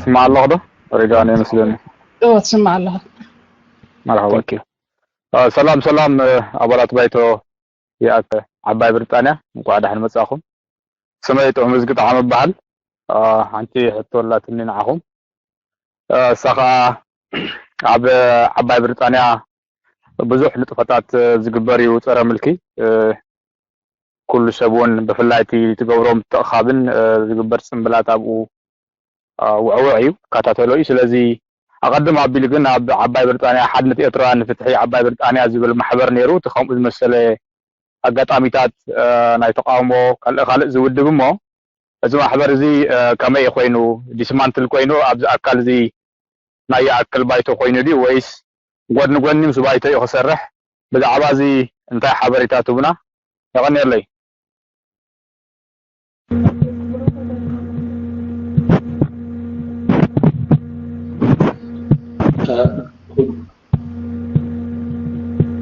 ስማዕ ኣለኹ ዶ? ሪድዋን ይመስለኒ። እወ፣ ትስማዕ ኣለኻ። መርሓባ። ኦኬ። ሰላም ሰላም፣ ኣባላት ባይቶ ይኣክ ዓባይ ብሪጣንያ፣ እንኳዕ ደሓን መጻኹም። ስመይ ጥዑም እዝጊ ጠዓም እበሃል። ሓንቲ ሕቶ ኣላትኒ ንዓኹም። እሳ ኸኣ ኣብ ዓባይ ብሪጣንያ ብዙሕ ንጥፈታት ዝግበር እዩ ጸረ ምልኪ። ኩሉ ሰብ እውን ብፍላይ እቲ ትገብሮ ምትእኻብን ዝግበር ጽምብላት ኣብኡ ውዕውዕ እዩ፣ ይከታተሎ እዩ። ስለዚ ኣቐድም ኣቢሉ ግን ኣብ ዓባይ ብሪጣንያ ሓድነት ኤርትራውያን ንፍትሒ ዓባይ ብሪጣንያ ዝብል ማሕበር ነይሩ። እቲ ከምኡ ዝመሰለ ኣጋጣሚታት ናይ ተቃውሞ ካልእ ካልእ ዝውድብ እሞ እዚ ማሕበር እዚ ከመይ እዩ ኮይኑ ዲስማንትል ኮይኑ ኣብዚ ኣካል እዚ ናይ ይኣክል ባይቶ ኮይኑ ድዩ ወይስ ጎድኒ ጎኒ ምስ ባይቶ እዩ ክሰርሕ? ብዛዕባ እዚ እንታይ ሓበሬታ ትቡና? የቐንየለይ።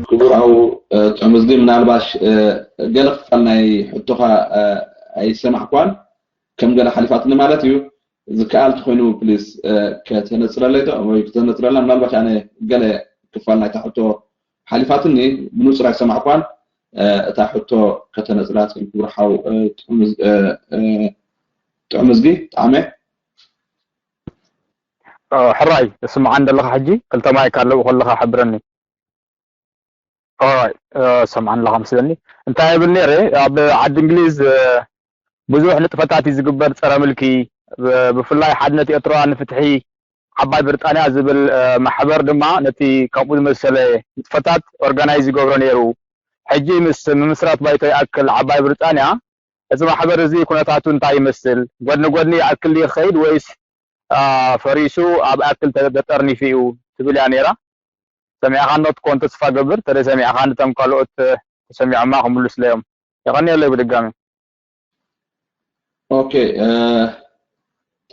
ክቡር ኣው ጥዑምዝጊ ምናልባሽ ገለ ክፋል ናይ ሕቶኻ ኣይሰማዕኳን ከም ገለ ሓሊፋትኒ ማለት እዩ። ዝከኣል ተኮይኑ ፕሊስ ከተነፅረለይ ወይ ከተነፅረልና ምናልባሽ ኣነ ገለ ክፋል ናይታ ሕቶ ሓሊፋትኒ ብንፁር ኣይሰማዕኳን። እታ ሕቶ ከተነፅራ ትክእል ክቡር ሓው ጥዑምዝጊ ጣዕመ። ሕራይ ስምዓን ዘለኻ ሕጂ ክልተ ማይክ ኣለዉ ከለኻ ሕብረኒ። ኦራይ ሰምዓን ኣለኻ መስለኒ። እንታይ እብል ነይረ ኣብ ዓዲ እንግሊዝ ብዙሕ ንጥፈታት እዩ ዝግበር ጸረ ምልኪ ብፍላይ ሓድነት ኤርትራውያን ንፍትሒ ዓባይ ብሪጣንያ ዝብል ማሕበር ድማ ነቲ ከምኡ ዝመሰለ ንጥፈታት ኦርጋናይዝ ይገብሮ ነይሩ። ሕጂ ምስ ምምስራት ባይቶ ይኣክል ዓባይ ብሪጣንያ እቲ ማሕበር እዚ ኩነታቱ እንታይ ይመስል? ጎድኒ ጎድኒ ይኣክል ድዩ ክኸይድ ወይስ ፈሪሱ ኣብ ኣክል ተጠርኒፉ እዩ ትብል እያ ነይራ። ሰሚዕኻኖ ትኮን ተስፋ ገብር፣ ተደይ ሰሚዕኻኒ እቶም ካልኦት ተሰሚዖማ ክምልስለዮም። የቐንየለይ ብድጋሚ። ኦኬ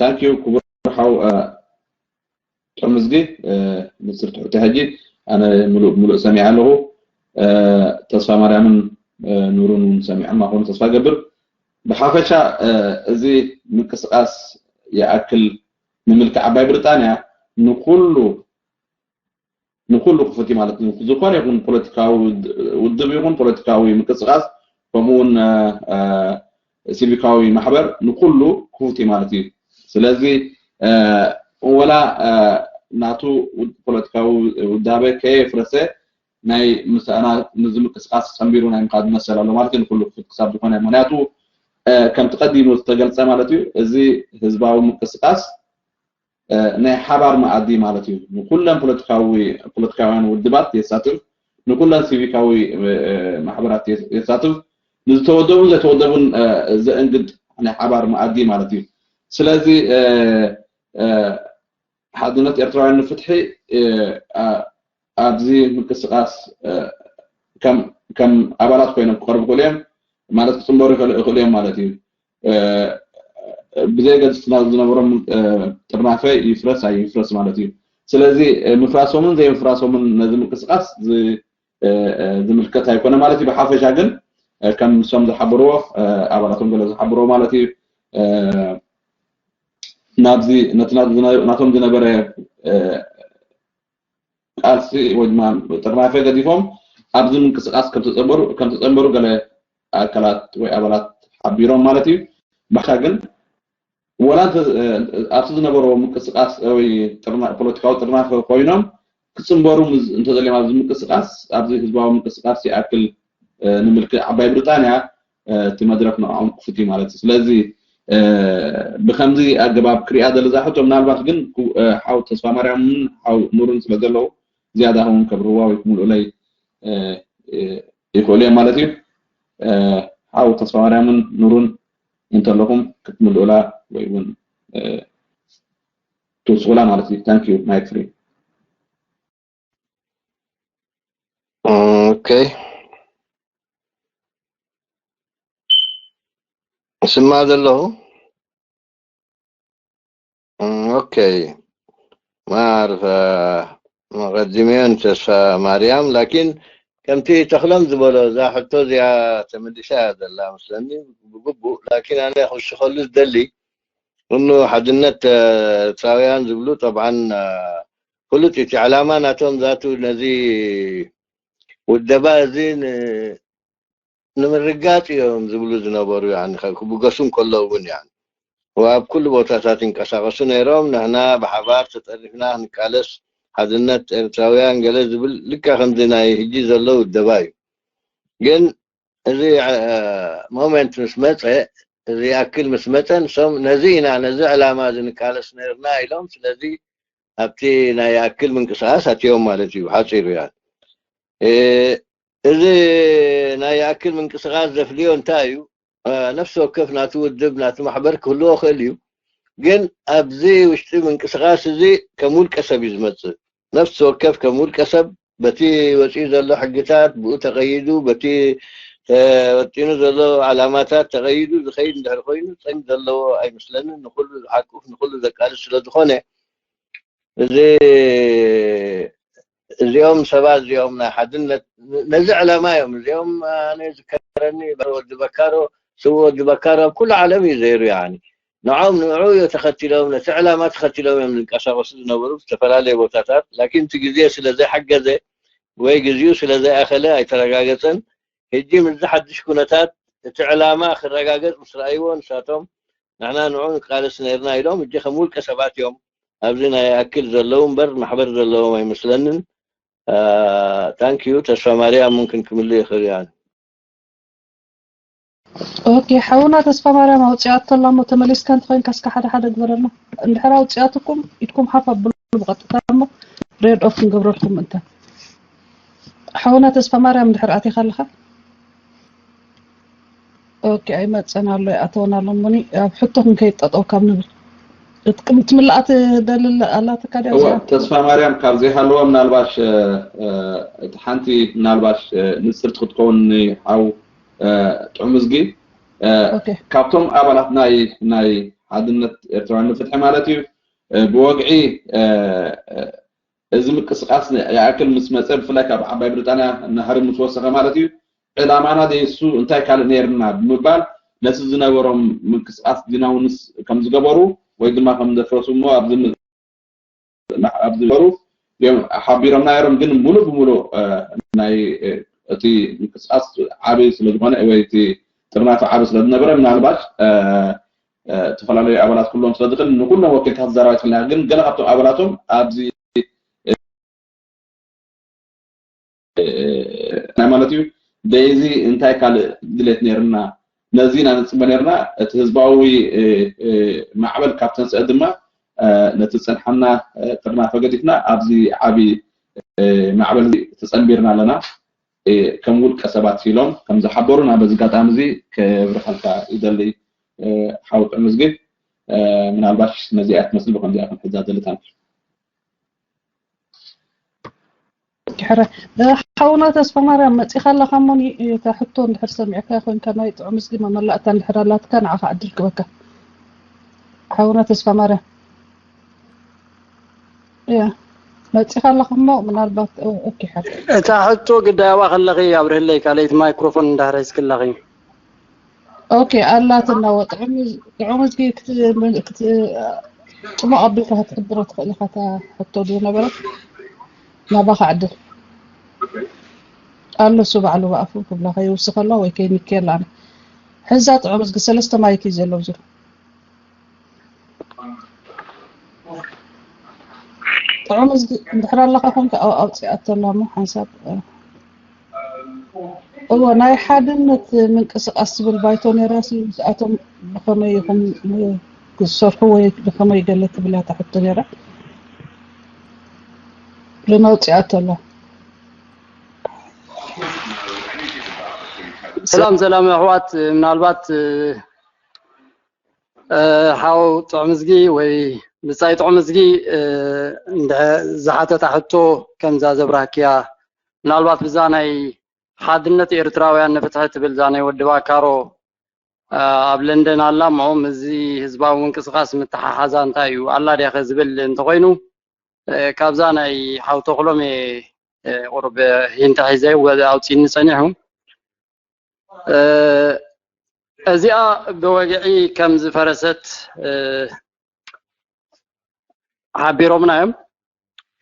ታንክ ዩ ክቡር ሓው ጥዑምዝጊ። ንስር ትሕቲ ሕጂ ኣነ ምሉእ ብምሉእ ሰሚዐ ኣለኹ። ተስፋ ማርያምን ኑሩን እውን ሰሚዖማ ክኾኑ ተስፋ ገብር። ብሓፈሻ እዚ ምንቅስቃስ ይኣክል ንምልኪ ዓባይ ብሪጣንያ ንኩሉ ንኩሉ ክፉት እዩ ማለት እዩ። ዝኾነ ይኹን ፖለቲካዊ ውድብ ይኹን ፖለቲካዊ ምንቅስቃስ ከምኡ እውን ሲቪካዊ ማሕበር ንኩሉ ክፉት እዩ ማለት እዩ። ስለዚ ወላ ናቱ ፖለቲካዊ ውዳበ ከየፍረሰ ናይ ምሳና ንዚ ምንቅስቃስ ጸንቢሩ ናይ ምኻድ መሰል ኣሎ ማለት እዩ። ንኩሉ ክፉት ክሳብ ዝኾነ ምክንያቱ ከምቲ ቀዲሙ ዝተገልጸ ማለት እዩ። እዚ ህዝባዊ ምንቅስቃስ ናይ ሓባር መኣዲ ማለት እዩ። ንኩለን ፖለቲካዊ ፖለቲካውያን ውድባት የሳትፍ፣ ንኩለን ሲቪካዊ ማሕበራት የሳትፍ፣ ንዝተወደቡን ዘይተወደቡን ዘእንግድ ናይ ሓባር መኣዲ ማለት እዩ። ስለዚ ሓድነት ኤርትራውያን ንፍትሒ ኣብዚ ምንቅስቃስ ከም ኣባላት ኮይኖም ክቀርቡ ክእሉ እዮም ማለት ክፅንበሩ ይኽእሉ እዮም ማለት እዩ። ብዘይ ገድስና ዝነበሮም ጥሪ ጥርናፈ ይፍረስ ኣይፍረስ ማለት እዩ። ስለዚ ምፍራሶምን ዘይምፍራሶምን ነዚ ምንቅስቃስ ዝምልከት ኣይኮነ ማለት እዩ። ብሓፈሻ ግን ከም ንሶም ዝሓበርዎ፣ ኣባላቶም ገለ ዝሓበርዎ ማለት እዩ፣ ናብዚ ነቲ ናቶም ዝነበረ ቃልሲ ወይ ድማ ጥርናፈ ገዲፎም ኣብዚ ምንቅስቃስ ከም ተጸንበሩ ገለ ኣካላት ወይ ኣባላት ሓቢሮም ማለት እዩ። ብሓፈሻ ግን ወላ ኣብቲ ዝነበረዎ ምንቅስቃስ ወይ ፖለቲካዊ ጥርናፈ ኮይኖም ክጽንበሩ እንተዘለዮም ኣብዚ ምንቅስቃስ፣ ኣብዚ ህዝባዊ ምንቅስቃስ ይኣክል ንምልክት ዓባይ ብሪጣንያ እቲ መድረክ ንዕኦም ክፉት እዩ ማለት እዩ። ስለዚ ብከምዚ ኣገባብ ክሪኣ ዘለዛ ሕቶ ምናልባት ግን ሓው ተስፋ ማርያምን ሓው ኑርን ስለ ዘለዉ ዝያዳ እውን ከብርህዋ ወይ ክምልኡለይ ይኽእሉ እዮም ማለት እዩ። ሓው ተስፋ ማርያምን ኑሩን እንተለኹም ክትምልኡላ ወይ እውን ትውስኹላ ማለት እዩ። Thank you, mic free. Okay. ስማ ዘለኹ። Okay. ማርፈ መቐድሚዮን ተስፋ ማርያም ላኪን ከምቲ ተኽሎም ዝበሎ እዛ ሕቶ እዚኣ ተመሊሳ እያ ዘላ መስለኒ ብግቡእ። ላኪን ኣነ ክውስኸሉ ዝደሊ እኑ ሓድነት ኤርትራውያን ዝብሉ ጠብዓን ፍሉጥ እቲ ዕላማ ናቶም ዛቱ ነዚ ውደባ እዚ ንምርጋጽ እዮም ዝብሉ ዝነበሩ ክብገሱ እንከለዉ እውን ያ ኣብ ኩሉ ቦታታት ይንቀሳቀሱ ነይሮም። ንሕና ብሓባር ተጠሪፍና ክንቃለስ ሓድነት ኤርትራውያን ገለ ዝብል ልካ ከምዚ ናይ ህጂ ዘሎ ውደባ እዩ። ግን እዚ ሞመንት ምስ መፀ እዚ ኣክል ምስ መፀ ንሶም ነዚ ኢና ነዚ ዕላማ እዚ ንቃለስ ነርና ኢሎም። ስለዚ ኣብቲ ናይ ኣክል ምንቅስቃስ ኣትዮም ማለት እዩ ሓፂሩ ያ እዚ ናይ ኣክል ምንቅስቃስ ዘፍልዮ እንታይ እዩ? ነፍሲ ወከፍ ናቲ ውድብ ናቲ ማሕበር ክህልዎ ክእል እዩ። ግን ኣብዚ ውሽጢ ምንቅስቃስ እዚ ከም ውልቀ ሰብ እዩ ዝመፅእ። ነፍሲ ወከፍ ከም ውልቀ ሰብ በቲ ወፂኡ ዘሎ ሕግታት ብኡ ተቀይዱ በቲ ተወጢኑ ዘሎ ዓላማታት ተቀይዱ ዝኸይድ እንድሕር ኮይኑ ፀግ ዘለዎ ኣይመስለንን። ንኩሉ ዝሓቁፍ ንኩሉ ዘቃልስ ስለዝኾነ እዚ እዚኦም ሰባት እዚኦም ናይ ሓድነት ነዚ ዕላማ እዮም እዚኦም ኣነ ዝከረኒ ወዲ በካሮ ስው ወዲ በካሮ ኣብ ኩሉ ዓለም እዩ ዘይሩ ያኒ ንዖም ንዑ ተኸቲሎም ነቲ ዕላማ ተኸቲሎም እዮም ዝንቀሳቀሱ ዝነበሩ ዝተፈላለየ ቦታታት ላኪን እቲ ግዜ ስለ ዘይሓገዘ ወይ ግዜኡ ስለ ዘይኣኸለ ኣይተረጋገፀን። ሕጂ ምስዚ ሓድሽ ኩነታት እቲ ዕላማ ክረጋገፅ ምስ ረኣይዎ ንሳቶም ንሕና ንዑ ንቃለስ ነርና ኢሎም ሕጂ ከም ውልቀ ሰባት እዮም ኣብዚ ናይ ኣክል ዘለዉ እምበር ማሕበር ዘለዎም ኣይመስለንን። ታንኪዩ ተስፋ ማርያም ምምክን ክምልእ ይኽእል እዩ። ኦኬ ሓውና ተስፋ ማርያም ኣውፅኣቶ ኣላ እሞ ተመሊስካ እንተኮይንካ እስከ ሓደ ሓደ ግበረልና። እንድሕር ኣውፅኣትኩም ኢድኩም ሓፍ ኣብሉ ብቐጥታ እሞ ሬድ ኦፍ ክንገብረልኩም ምእንተ ሓውና ተስፋ ማርያም እንድሕር ኣቲኻ ኣለኻ። ኦኬ ኣይመፀን ኣሎ ይኣተወን ኣሎ እሞኒ ኣብ ሕቶ ክንከይድ ጠጠው ካብ ንብል ትምልኣ ትደልል ኣላትካ ድያ እዋ እዚኣ? ተስፋ ማርያም ካብ ዘይሃለዋ ምናልባሽ እቲ ሓንቲ ምናልባሽ ንፅርቲ ክትከውን ንሓው ጥዑም እዝጊ ኦኬ ካብቶም ኣባላት ናይ ናይ ሓድነት ኤርትራውያን ንፍትሒ ማለት እዩ ብወግዒ እዚ ምቅስቃስ ይኣክል ምስ መፀ ብፍላይ ካብ ዓባይ ብሪጣንያ ናህሪ ምስ ወሰኸ ማለት እዩ ዕላማና ደይሱ እንታይ ካልእ ነይርና ብምባል ነቲ ዝነበሮም ምንቅስቃስ ዲናውንስ ከም ዝገበሩ ወይ ድማ ከም ዘፍረሱ እሞ ኣብዚ ኣብዚ ዝበሩ እዮም ሓቢሮምና ነይሮም ግን ሙሉእ ብሙሉእ ናይ እቲ ምንቅስቃስ ዓብይ ስለዝኮነ ወይ እቲ ጥርናፈ ዓብይ ስለዝነበረ ምናልባት ዝተፈላለዩ ኣባላት ክህልዎም ስለዝኽእል ንኩሎም ወኪልካ ክትዛረባ ይትኽእል ኢኻ ግን ገለ ካብቶም ኣባላቶም ኣብዚ ናይ ማለት እዩ ደይዚ እንታይ ካልእ ድሌት ነይርና ነዚ ኢና ንፅበ ነይርና እቲ ህዝባዊ ማዕበል ካብ ተንስአ ድማ ነቲ ዝፀንሓና ጥርናፈ ገዲፍና ኣብዚ ዓብዪ ማዕበል ተፀንቢርና ኣለና ከም ውልቀ ሰባት ኢሎም ከም ዝሓበሩና በዚ ኣጋጣሚ እዚ ከብርሃልካ ይደሊ ሓው ጥዑም እዝጊ ምናልባሽ ነዚኣ ትመስል ብከምዚኣ ክንሕዛ ደልታን ድሕረ ሓውና ተስፋ ማርያም መፂኻ ኣለኻ እሞ እታ ሕቶ እንድሕር ሰሚዕካ ኮይንካ ናይ ጥዑም እዝጊ መመላእታ እንድሕር ኣላትካ ንዓኻ ዕድል ክበካ ሓውና ተስፋ ማርያም እያ መፂኻ ኣለኻ እሞ ምናልባት ኦኬ ሓ እታ ሕቶ ግዳያዋ ከለኺ ኣብርህለይ ካልኣይቲ ማይክሮፎን እንዳህረዝክለኺ። ኦኬ ኣላትና ወጥዑም ጥዑም እዝጊ ጽሙቕ ኣቢልካ ክትሕብሮ ትኽእል ኢኻ። እታ ሕቶ ድዩ ነበረት ናባኻ ዕድል ኣሎ እሱ ባዕሉ ብኣፉ ክብላ ከይውስኸላ ወይ ከይንከየላ ኣነ ሕዛ ጥዑም እዝጊ ሰለስተ ማይክ እዩ ዘሎ ብዙ ጥዑም እዝጊ እንድሕር ኣለኻ ኮንካ ኣውፅኣቶ ኣላ እሞ ሓንሳብ እዎ ናይ ሓድነት ምንቅስቃስ ትብል ባይቶ ነይራ ሲ ምስኣቶም ብኸመይ ኢኹም ክሰርሑ ወይ ብኸመይ ገለ ትብል እያ ሕቶ ነይራ ግን ኣውፅኣቶ ኣላ ሰላም ሰላም ኣሕዋት ምናልባት ሓው ጥዑም እዝጊ ወይ ብጻይ ጥዑም እዝጊ ዝሓተታ ሕቶ ከምዛ ዘብራህክያ ምናልባት ብዛ ናይ ሓድነት ኤርትራውያን ንፍትሒ ትብል ዛ ናይ ወዲ ባካሮ ኣብ ለንደን ኣላ እሞ ምስዚ ህዝባዊ ምንቅስቃስ ምተሓሓዛ እንታይ እዩ ኣላ ድያኸ ዝብል እንተኾይኑ ካብዛ ናይ ሓው ተኽሎም እየ ቁሩብ ሂንታ ሒዘ ኣውፂኒ ጸኒሑ እዚኣ ብወግዒ ከም ዝፈረሰት ሓቢሮምና እዮም።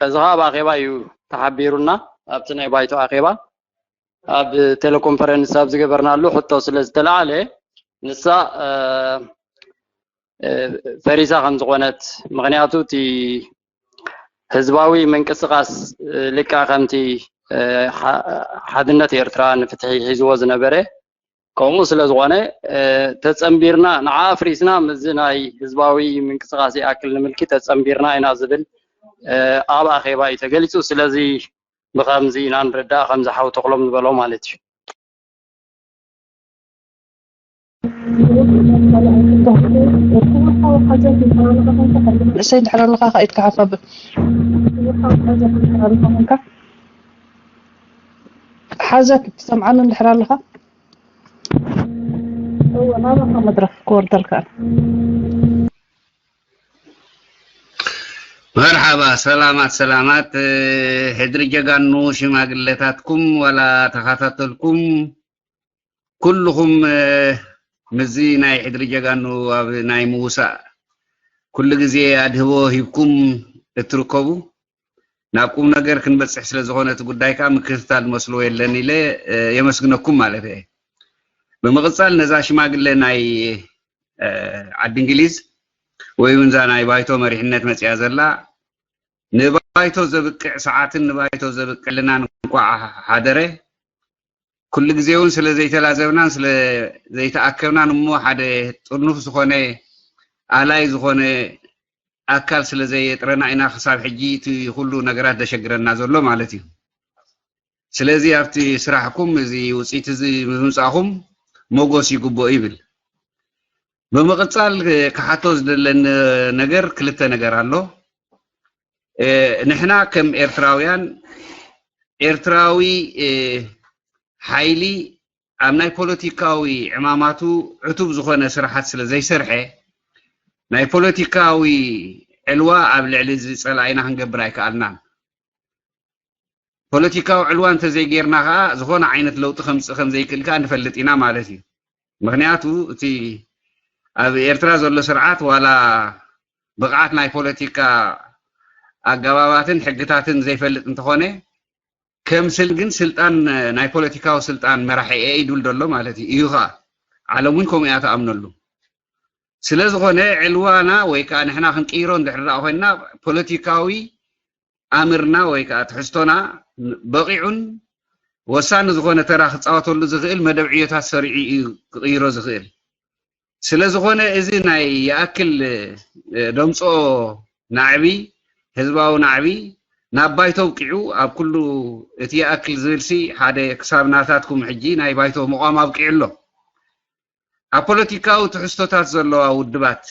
እዚ ከዓ ኣብ ኣኼባ እዩ ተሓቢሩና ኣብቲ ናይ ባይቶ ኣኼባ ኣብ ቴሌኮንፈረንስ ኣብ ዝገበርናሉ ሕቶ ስለ ዝተለዓለ ንሳ ፈሪሳ ከም ዝኾነት ምክንያቱ እቲ ህዝባዊ ምንቅስቃስ ልክዕ ከምቲ ሓድነት ኤርትራ ንፍትሒ ሒዝዎ ዝነበረ ከምኡ ስለ ዝኾነ ተፀንቢርና ንዓ ኣፍሪስና ምስዚ ናይ ህዝባዊ ምንቅስቃስ ይኣክል ንምልኪ ተፀንቢርና ኢና ዝብል ኣብ ኣኼባ እዩ ተገሊፁ። ስለዚ ብከምዚ ኢና ንርዳእ ከምዚ ሓው ተኽሎም ዝበሎ ማለት እዩ። ንእሰይ እንድሕር ኣለኻ ከኢድካ ሓፋብ ሓዘት ትሰምዓኒ እንድሕር ኣለኻ እወ ናባኻ መድረኽ ክወርደልካ መርሓባ ሰላማት ሰላማት ሕድሪ ጀጋኑ ሽማግለታትኩም ዋላ ተኻታተልኩም ኩልኹም ምዚ ናይ ሕድሪ ጀጋኑ ኣብ ናይ ምውሳእ ኩሉ ግዜ ኣድህቦ ሂብኩም እትርከቡ ናብ ቁም ነገር ክንበፅሕ ስለ ዝኾነ እቲ ጉዳይ ከዓ ምክትታል መስሎ የለን ኢለ የመስግነኩም ማለት እየ። ብምቕፃል ነዛ ሽማግለ ናይ ዓዲ እንግሊዝ ወይ እውን እዛ ናይ ባይቶ መሪሕነት መፅያ ዘላ ንባይቶ ዘብቅዕ ሰዓትን ንባይቶ ዘብቅዕ ልናን እንኳዕ ሓደረ። ኩሉ ግዜ እውን ስለ ዘይተላዘብናን ስለ ዘይተኣከብናን እሞ ሓደ ጥርኑፍ ዝኾነ ኣላይ ዝኾነ ኣካል ስለ ዘየጥረና ኢና ክሳብ ሕጂ እቲ ኩሉ ነገራት ዘሸግረና ዘሎ ማለት እዩ። ስለዚ ኣብቲ ስራሕኩም እዚ ውፅኢት እዚ ብምምፃእኹም ሞጎስ ይግብኦ ይብል። ብምቕፃል ክሓቶ ዝደለኒ ነገር ክልተ ነገር ኣሎ። ንሕና ከም ኤርትራውያን ኤርትራዊ ሓይሊ ኣብ ናይ ፖለቲካዊ ዕማማቱ ዕቱብ ዝኾነ ስራሓት ስለ ዘይሰርሐ ናይ ፖለቲካዊ ዕልዋ ኣብ ልዕሊ እዚ ፀላኢና ክንገብር ኣይከኣልናን። ፖለቲካዊ ዕልዋ እንተዘይጌርና ከዓ ዝኾነ ዓይነት ለውጢ ከምፅእ ከምዘይክእል ከዓ ንፈልጥ ኢና ማለት እዩ። ምክንያቱ እቲ ኣብ ኤርትራ ዘሎ ስርዓት ዋላ ብቕዓት ናይ ፖለቲካ ኣገባባትን ሕግታትን ዘይፈልጥ እንተኾነ ከም ስል ግን ስልጣን ናይ ፖለቲካዊ ስልጣን መራሒ እየ ይብል ዘሎ ማለት እዩ። እዩ ከዓ ዓለም እውን ከምኡ እያ ትኣምነሉ። ስለ ዝኾነ ዕልዋና ወይ ከዓ ንሕና ክንቅይሮ እንድሕር ደኣ ኮይንና ፖለቲካዊ ኣምርና ወይ ከዓ ትሕዝቶና በቒዑን ወሳኒ ዝኾነ ተራ ክፃወተሉ ዝኽእል መደብ ዕዮታት ሰሪዑ እዩ ክቕይሮ ዝኽእል። ስለ ዝኾነ እዚ ናይ ይኣክል ደምፅኦ ናዕቢ ህዝባዊ ናዕቢ ናብ ባይቶ ኣብቂዑ ኣብ ኩሉ እቲ ይኣክል ዝብል ሲ ሓደ ክሳብ ናታትኩም ሕጂ ናይ ባይቶ ምቋም ኣብቂዑ ኣሎ። ኣብ ፖለቲካዊ ትሕዝቶታት ዘለዋ ውድባት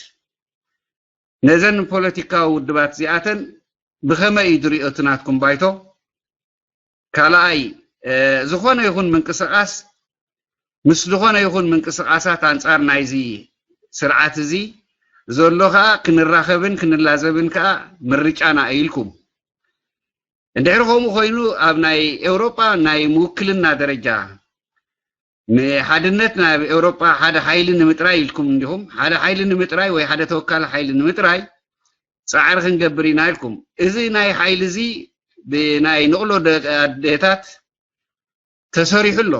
ነዘን ፖለቲካዊ ውድባት እዚኣተን ብኸመይ እዩ ዝሪኦ እቲ ናትኩም ባይቶ? ካልኣይ ዝኾነ ይኹን ምንቅስቓስ ምስ ዝኾነ ይኹን ምንቅስቓሳት ኣንፃር ናይዚ ስርዓት እዚ ዘሎ ከዓ ክንራኸብን ክንላዘብን ከዓ ምርጫና እዩ ኢልኩም እንድሕሪ ከምኡ ኮይኑ ኣብ ናይ ኤውሮጳ ናይ ምውክልና ደረጃ ንሓድነት ናብ ኤውሮጳ ሓደ ሓይሊ ንምጥራይ ኢልኩም እንዲኹም ሓደ ሓይሊ ንምጥራይ ወይ ሓደ ተወካሊ ሓይሊ ንምጥራይ ፃዕሪ ክንገብር ኢና ኢልኩም። እዚ ናይ ሓይሊ እዚ ብናይ ንቕሎ ኣዴታት ተሰሪሑ ኣሎ፣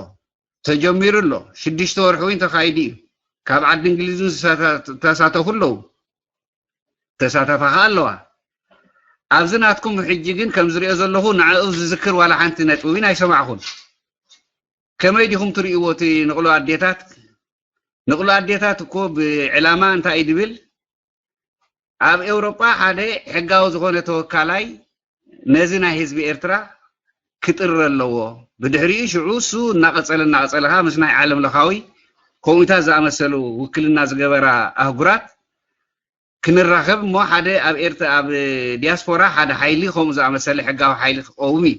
ተጀሚሩ ኣሎ። ሽዱሽተ ወርሒ እውን ተኻይዱ እዩ። ካብ ዓዲ እንግሊዝ እውን ዝተሳተፉ ኣለዉ፣ ተሳተፋ ከዓ ኣለዋ። ኣብዚ ናትኩም ሕጂ ግን ከም ዝሪኦ ዘለኹ ንዕኡ ዝዝክር ዋላ ሓንቲ ነጥቢ እውን ኣይሰማዕኹን። ከመይ ዲኹም ትርእይዎ እቲ ንቕሎ ኣዴታት? ንቕሎ ኣዴታት እኮ ብዕላማ እንታይ እዩ ድብል? ኣብ ኤውሮጳ ሓደ ሕጋዊ ዝኾነ ተወካላይ ነዚ ናይ ህዝቢ ኤርትራ ክጥሪ ኣለዎ። ብድሕሪኡ ሽዑ እሱ እናቐጸለ እናቐጸለ ከኣ ምስ ናይ ዓለም ለኻዊ ከምኡታት ዝኣመሰሉ ውክልና ዝገበራ ኣህጉራት ክንራኸብ እሞ ሓደ ኣብ ኤርትራ ኣብ ዲያስፖራ ሓደ ሓይሊ ከምኡ ዝኣመሰለ ሕጋዊ ሓይሊ ክቀውም እዩ።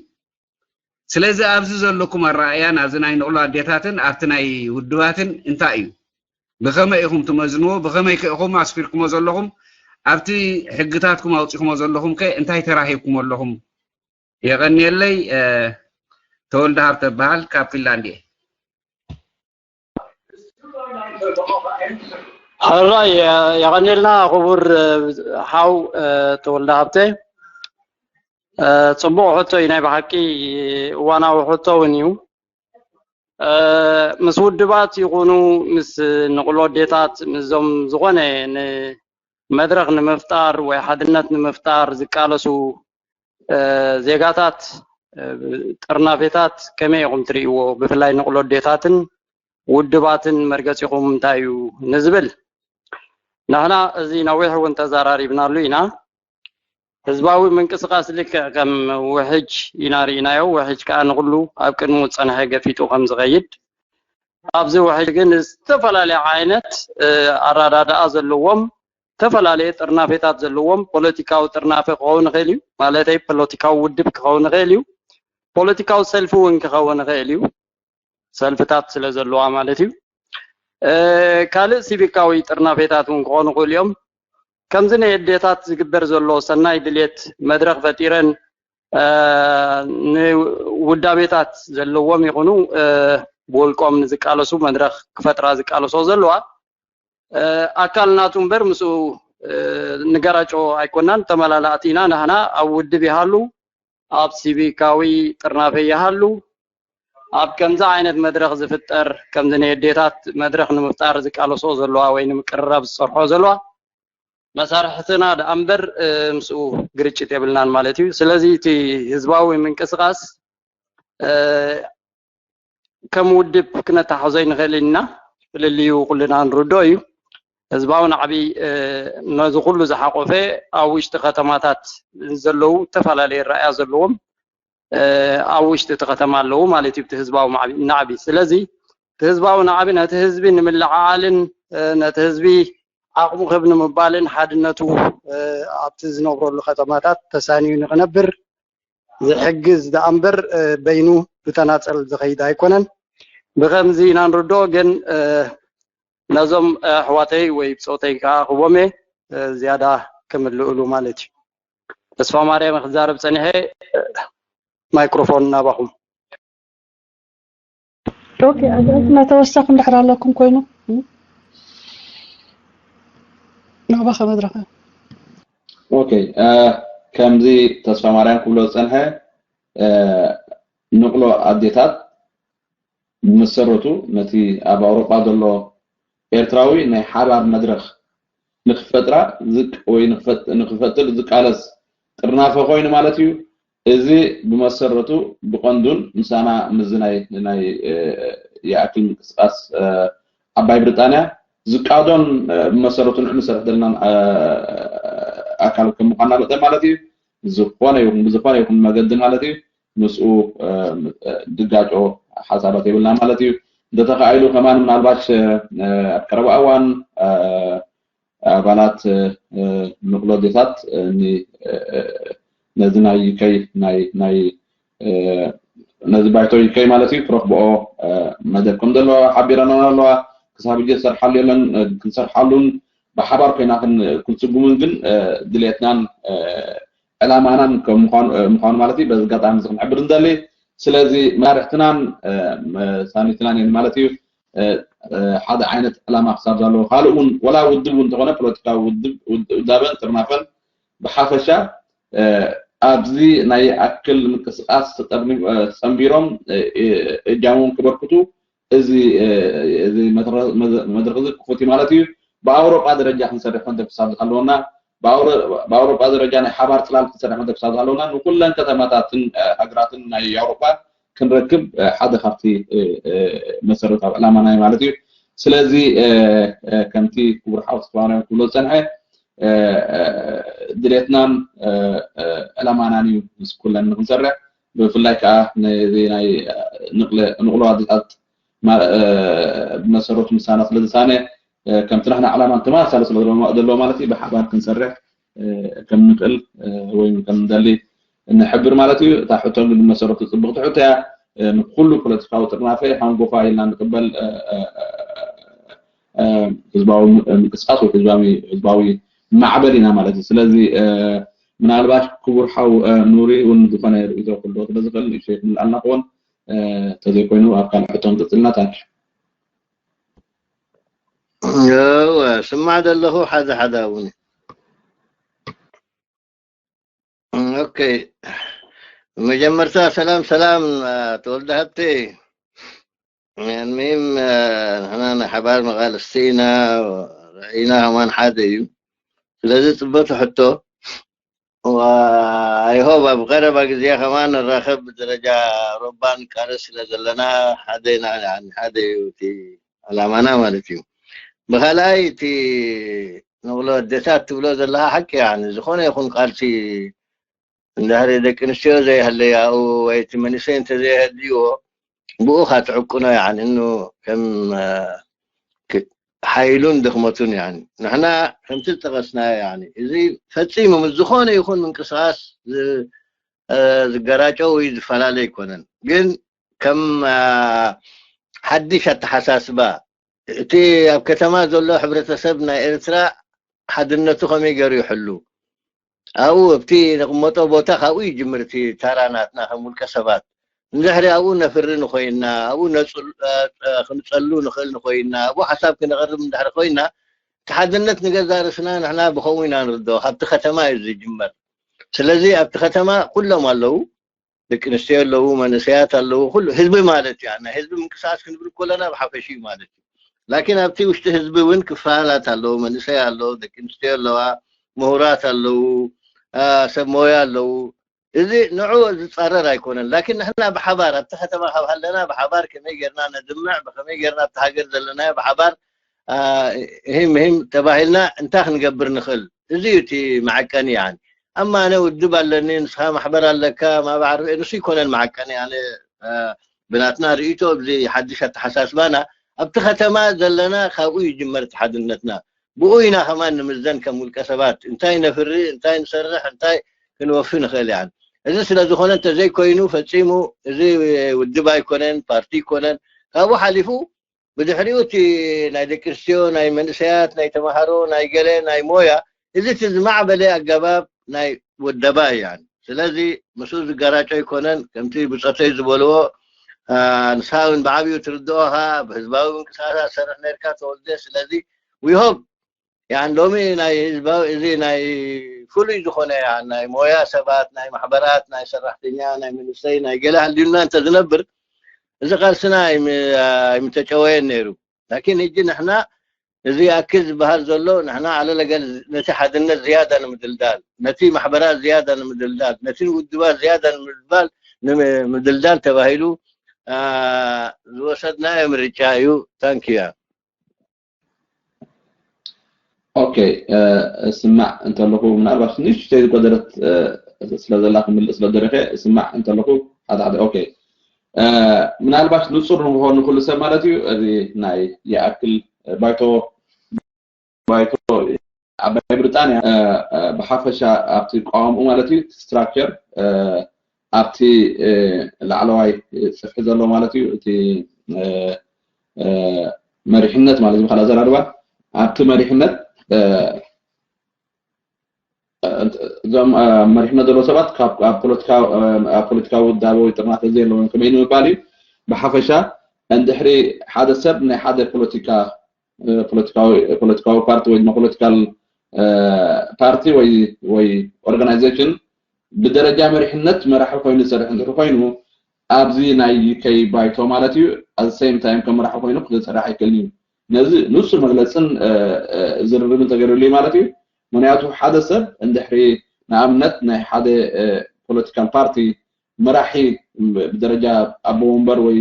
ስለዚ ኣብዚ ዘለኩም ኣረኣእያን ኣብዚ ናይ ንቕሎ ኣዴታትን ኣብቲ ናይ ውድባትን እንታይ እዩ? ብኸመይ ኢኹም ትመዝንዎ? ብኸመይ ከ ኢኹም ኣስፊርኩሞ ዘለኹም? ኣብቲ ሕግታትኩም ኣውፂኹሞ ዘለኹም ከ እንታይ ተራኺብኩሞ ኣለኹም? የቐንየለይ። ተወልደ ሃብተ በሃል ካብ ፊንላንድ እየ። ሕራይ የቐንየልና ክቡር ሓው ተወልደ ሃብተ። ፅቡቕ ሕቶ እዩ፣ ናይ ብሓቂ እዋናዊ ሕቶ እውን እዩ። ምስ ውድባት ይኹኑ ምስ ንቕሎ ኣዴታት ምስዞም ዝኾነ ንመድረኽ ንምፍጣር ወይ ሓድነት ንምፍጣር ዝቃለሱ ዜጋታት ጥርናፌታት ከመይ ኢኹም ትርእይዎ? ብፍላይ ንቕሎ ኣዴታትን ውድባትን መርገፂኹም እንታይ እዩ ንዝብል ንሕና እዚ ነዊሕ እውን ተዘራሪብናሉ ኢና። ህዝባዊ ምንቅስቃስ ልክዕ ከም ውሕጅ ኢና ርኢናዮ። ውሕጅ ከዓ ንኩሉ ኣብ ቅድሚኡ ዝፀንሐ ገፊጡ ከም ዝኸይድ ኣብዚ ውሕጅ ግን ዝተፈላለየ ዓይነት ኣረዳድኣ ዘለዎም ዝተፈላለየ ጥርናፌታት ዘለዎም ፖለቲካዊ ጥርናፈ ክኸውን ይኽእል እዩ፣ ማለተይ ፖለቲካዊ ውድብ ክኸውን ይኽእል እዩ፣ ፖለቲካዊ ሰልፊ እውን ክኸውን ይኽእል እዩ። ሰልፍታት ስለ ዘለዋ ማለት እዩ። ካልእ ሲቪካዊ ጥርናፌታት እውን ክኾኑ ይኽእሉ እዮም። ከምዚ ናይ ኣዴታት ዝግበር ዘሎ ሰናይ ድሌት መድረኽ ፈጢረን ንውዳቤታት ዘለዎም ይኹኑ ብውልቆም ንዝቃለሱ መድረኽ ክፈጥራ ዝቃለሶ ዘለዋ ኣካል ናቱ እምበር ምስኡ ንገራጮ ኣይኮናን። ተመላላእቲ ኢና ንሕና። ኣብ ውድብ ይሃሉ፣ ኣብ ሲቪካዊ ጥርናፈ ይሃሉ፣ ኣብ ከምዚ ዓይነት መድረኽ ዝፍጠር ከምዚ ናይ ኣዴታት መድረኽ ንምፍጣር ዝቃለሶ ዘለዋ ወይ ንምቅርራብ ዝሰርሖ ዘለዋ መሳርሕትና ደኣ እምበር ምስኡ ግርጭት የብልናን ማለት እዩ። ስለዚ እቲ ህዝባዊ ምንቅስቃስ ከም ውድብ ክነተሓዞ ይንኽእል ኢና። ፍልልዩ ኩልና ንርድኦ እዩ። ህዝባዊ ናዕቢ ነዚ ኩሉ ዝሓቆፈ ኣብ ውሽጢ ከተማታት ዘለዉ ዝተፈላለዩ ራእያ ዘለዎም ኣብ ውሽጢ እቲ ከተማ ኣለዉ ማለት እዩ። እቲ ህዝባዊ ናዕቢ ስለዚ እቲ ህዝባዊ ናዕቢ ነቲ ህዝቢ ንምልዕዓልን ነቲ ህዝቢ ዓቕሙ ክብ ንምባልን ሓድነቱ ኣብቲ ዝነብረሉ ከተማታት ተሳንዩ ንክነብር ዝሕግዝ ደኣ እምበር በይኑ ብተናፀል ዝኸይድ ኣይኮነን። ብከምዚ ኢና ንርድኦ። ግን ነዞም ኣሕዋተይ ወይ ብፆተይ ከዓ ክቦም እየ ዝያዳ ክምልእሉ ማለት እዩ። ተስፋ ማርያም ክዛረብ ፀኒሐ። ማይክሮፎን ናባኹም። ኦኬ፣ ኣጋይሽ ናይ ተወሳኺ እንድሕር ኣለኩም ኮይኑ ናባኸ መድረኸ። ኦኬ፣ ከምዚ ተስፋ ማርያም ክብሎ ዝፀንሐ ንቕሎ ኣዴታት ብመሰረቱ ነቲ ኣብ ኣውሮጳ ዘሎ ኤርትራዊ ናይ ሓባር መድረኽ ንክፈጥራ ዝቅ ወይ ንክፈጥር ዝቃለስ ጥርናፈ ኮይኑ ማለት እዩ። እዚ ብመሰረቱ ብቐንዱን ምሳና ምስዚ ናይ ናይ ይኣክል ምንቅስቃስ ዓባይ ብሪጣንያ ዝቃዶን ብመሰረቱ ንዕ ንሰርሕ ዘለናን ኣካል ከም ምኳንና መጠን ማለት እዩ። ዝኾነ ይኹን ብዝኾነ ይኹን መገዲ ማለት እዩ ምስኡ ድጋጮ ሓሳባት የብልና ማለት እዩ። እንተተኻኢሉ ከማን ምናልባሽ ኣብ ቀረባ እዋን ኣባላት ንቕሎ ዴታት ነዚ ናይ ዩከይ ናይ ናይ ነዚ ባይቶ ዩከይ ማለት እዩ ክረኽብኦ መደብ ከም ዘሎ ሓቢረና ኣለዋ። ክሳብ ሕጂ ዝሰርሓሉ የለን። ክንሰርሓሉን ብሓባር ኮይና ክንስጉምን ግን ድሌትናን ዕላማናን ከም ምዃኑ እ፣ ምዃኑ ማለት እዩ። በዚ ኣጋጣሚ እዚ ክንሕብር ንደሊ። ስለዚ መሳርሕትናን እ፣ መሳኒትናን እየን ማለት እዩ። እ፣ እ፣ ሓደ ዓይነት ዕላማ ክሳብ ዘለዎ ካልእ እውን ወላ ውድብ እውን እንተኾነ ፖለቲካዊ ውድብ ውድ- ውዳበን ጥርናፈን ብሓፈሻ እ፣ ኣብዚ ናይ ኣክል ምንቅስቃስ ተጠርኒ- እ፣ ተጸንቢሮም እ፣ እ፣ እጃሞም ክበርክቱ እዚ እ፣ እዚ መድረ- መዘ- መድረኽ እዚ ክፉት እዩ ማለት እዩ። ብኣውሮጳ ደረጃ ክንሰርሕ ኮንተክስት ኣብ ዝሃለወና ብኣውሮ- ብኣውሮጳ ደረጃ ናይ ሓባር ጽላል ክንሰርሕ ኮንተክስት ኣብ ዝሃለወና ንኩለን ከተማታትን እ፣ ሃገራትን ናይ ኣውሮጳ ክንረክብ እ፣ ሓደ ካብቲ እ፣ እ፣ መሰረታዊ ዕላማና እዩ ማለት እዩ። ስለዚ እ፣ እ፣ ከምቲ ክቡር ሓው ተስፋማርያም ክብሎ ዝጸንሐ እ፣ እ፣ ድሌትናን እ፣ እ፣ ዕላማናን እዩ ምስ ኩለን ንክንሰርሕ። ብፍላይ ከዓ ነዚ ናይ እ፣ ንቕለ- ንቕሎ ኣዴታት ማ- እ፣ ብመሰረቱ ምሳና ስለ ዝሳነ እ፣ ከምቲ ናሕና ዕላማን ተመሳሳሊ ስለ ዘለዎ ማለት እዩ ብሓባር ክንሰርሕ እ፣ ከም ንኽእል እ፣ ወይ ከም ንደሊ እንሕብር ማለት እዩ። እታ ሕቶ ግን ብመሰረቱ ጽብቕቲ ሕቶ እያ። እ፣ ንኩሉ ፖለቲካዊ ጥርናፈ ሃንጎፋ ኢልና ንቅበል እ፣ እ፣ እ፣ እ፣ ህዝባዊ ም- ምንቅስቃስ ወይ ህዝባዊ ህዝባዊ ማዕበል ኢና ማለት እዩ። ስለዚ እ፣ ምናልባት ክቡር ሓው እ፣ ኑሪ እውን ዝኾነ ርእይቶ ክህልዎ ስለ ዝኽእል ንእሽተይ ክምልኣልና ክኾን እ፣ ተዘይኮይኑ ኣብ ካልእ ሕቶ ንቅጽልና ታንኪ እወ ስማዕ ዘለኹ ሓደ ሓደ እውን ኦኬ መጀመርታ ሰላም ሰላም ተወልደ ሃብተይ ንሚም ንሕና ናይ ሓባር መቃልስቲ ኢና ርኢና ከማን ሓደ እዩ ስለዚ ፅበቱ ሕቶ ኣይሆብ ኣብ ቀረባ ግዜ ከማን ንራኸብ ብደረጃ ሮባን ቃለስ ስለ ዘለና ሓደ ኢና ሓደ እዩ እቲ ኣላማና ማለት እዩ ብካልኣይ እቲ ንቕሎ ኣደታት ትብሎ ዘለካ ሓቂ ያኒ ዝኾነ ይኹን ቃልሲ እንድሕሪ ደቂ ኣንስትዮ ዘይሃለያኡ ወይ እቲ መንእሰይ እንተዘይሃልይዎ ብኡ ካትዕቅኖ ያኒ እኑ ከም ሓይሉን ድኽመቱን ያኒ ንሕና ከምቲ ዝጠቐስናዮ ያኒ እዚ ፈፂሙ ምስ ዝኾነ ይኹን ምንቅስቃስ ዝገራጨው ወይ ዝፈላለ ኣይኮነን ግን ከም ሓድሽ ኣተሓሳስባ እቲ ኣብ ከተማ ዘሎ ሕብረተሰብ ናይ ኤርትራ ሓድነቱ ከመይ ገይሩ ይሕሉ ኣብኡ ኣብቲ ንቕመጦ ቦታ ካብኡ ይጅምር እቲ ታራ ናትና ከም ውልቀ ሰባት እንድሕሪ ኣብኡ ነፍሪ ንኮይንና ኣብኡ ክንፀሉ ንኽእል ንኮይንና ኣብኡ ሓሳብ ክነቕርብ እንድሕሪ ኮይንና እቲ ሓድነት ንገዛ ርእስና ንሕና ብከምኡ ኢና ንርድኦ ካብቲ ከተማ እዩ ዝጅመር ስለዚ ኣብቲ ከተማ ኩሎም ኣለዉ ደቂ ኣንስትዮ ኣለዉ መንእሰያት ኣለዉ ኩሉ ህዝቢ ማለት እዩ ናይ ህዝቢ ምንቅስቃስ ክንብል ከለና ብሓፈሽ እዩ ማለት እዩ ላኪን ኣብቲ ውሽጢ ህዝቢ እውን ክፋላት ኣለዉ መንእሰይ ኣለዉ ደቂ ኣንስትዮ ኣለዋ ምሁራት ኣለዉ ሰብ ሞያ ኣለዉ እዚ ንዑ ዝፃረር ኣይኮነን ላኪን ንሕና ብሓባር ኣብቲ ከተማ ካብ ሃለና ብሓባር ከመይ ጌርና ነድምዕ ብከመይ ጌርና ኣብቲ ሃገር ዘለናዮ ብሓባር ሂም ሂም ተባሂልና እንታይ ክንገብር ንኽእል እዚ እዩ እቲ መዐቀኒ ያኒ ኣማ ኣነ ውድብ ኣለኒ ንስኻ ማሕበር ኣለካ ማባዕር ንሱ ይኮነን መዐቀኒ ኣነ ብናትና ርእይቶ ኣብዚ ሓድሽ ኣተሓሳስባና ኣብቲ ከተማ ዘለና ካብኡ ይጅመር እቲ ሓድነትና ብኡ ኢና ከማን ንምዘን ከም ውልቀ ሰባት እንታይ ነፍሪ እንታይ ንሰርሕ እንታይ ክንወፊ ንኽእል ያን እዚ ስለ ዝኾነ እንተዘይኮይኑ ፈፂሙ እዚ ውድብ ኣይኮነን ፓርቲ ይኮነን ካብኡ ሓሊፉ ብድሕሪኡ እቲ ናይ ደቂ ኣንስትዮ ናይ መንእሰያት ናይ ተምሃሮ ናይ ገለ ናይ ሞያ እዚ እቲ ዝማዕበለ ኣገባብ ናይ ውደባ እያን ስለዚ ምስኡ ዝገራጮ ኣይኮነን ከምቲ ብፆተይ ዝበልዎ ንስኻ እውን ብዓብዩ ትርድኦ ኻ ብህዝባዊ ምንቅስቃሳት ሰርሕ ነርካ ተወልደ ስለዚ we hope ያን ሎሚ ናይ ህዝባዊ እዚ ናይ ፍሉይ ዝኾነ ያን ናይ ሞያ ሰባት ናይ ማሕበራት ናይ ሰራሕተኛ ናይ መንእሰይ ናይ ገለ ሃልዩና እንተዝነብር እዚ ቃልስና ኣይምተጨወየን ነይሩ ላኪን ሕጂ ንሕና እዚ ይኣክል ዝበሃል ዘሎ ንሕና ዓለለገል ነቲ ሓድነት ዝያዳ ንምድልዳል ነቲ ማሕበራት ዝያዳ ንምድልዳል ነቲ ውድባት ዝያዳ ንምድልዳል ንምድልዳል ተባሂሉ ዝወሰድናዮ ምርጫ እዩ ታንኪያ ኦኬ ስማዕ እንተለኹ ምናልባት ንእሽተይ ዝጎደለት ስለዘላ ክምልእ ስለደረኸ ስማዕ እንተለኹ ሓደ ሓደ ኦኬ ምናልባት ንፁር ንክኾን ንኩሉ ሰብ ማለት እዩ እዚ ናይ ይኣክል ባይቶ ባይቶ ዓባይ ብሪጣንያ ብሓፈሻ ኣብቲ ቋምኡ ማለት እዩ ስትራክቸር ኣብቲ ላዕለዋይ ፅፍሒ ዘሎ ማለት እዩ እቲ መሪሕነት ማለት እዩ ብካል ኣዘራርባ ኣብቲ መሪሕነት እዞም መሪሕነት ዘለዎ ሰባት ካብ ኣብ ፖለቲካዊ ውዳበ ወይ ጥርናፈ ዘየለዎም ከመይ ንምባል እዩ። ብሓፈሻ እንድሕሪ ሓደ ሰብ ናይ ሓደ ፖለቲካ ፖለቲካዊ ፓርቲ ወይ ድማ ፖለቲካል ፓርቲ ወይ ኦርጋናይዜሽን ብደረጃ መሪሕነት መራሒ ኮይኑ ዝሰርሕ እንድሕር ኮይኑ ኣብዚ ናይ ዩኬ ባይቶ ማለት እዩ። ኣብ ሴም ታይም ከም መራሒ ኮይኑ ክሰርሕ ኣይክእልን እዩ። ነዚ ንሱ መግለፅን ዝርርብን ተገይሩሉ ማለት እዩ። ምክንያቱ ሓደ ሰብ እንድሕሪ ንኣብነት ናይ ሓደ ፖለቲካል ፓርቲ መራሒ ብደረጃ ኣቦ ወንበር ወይ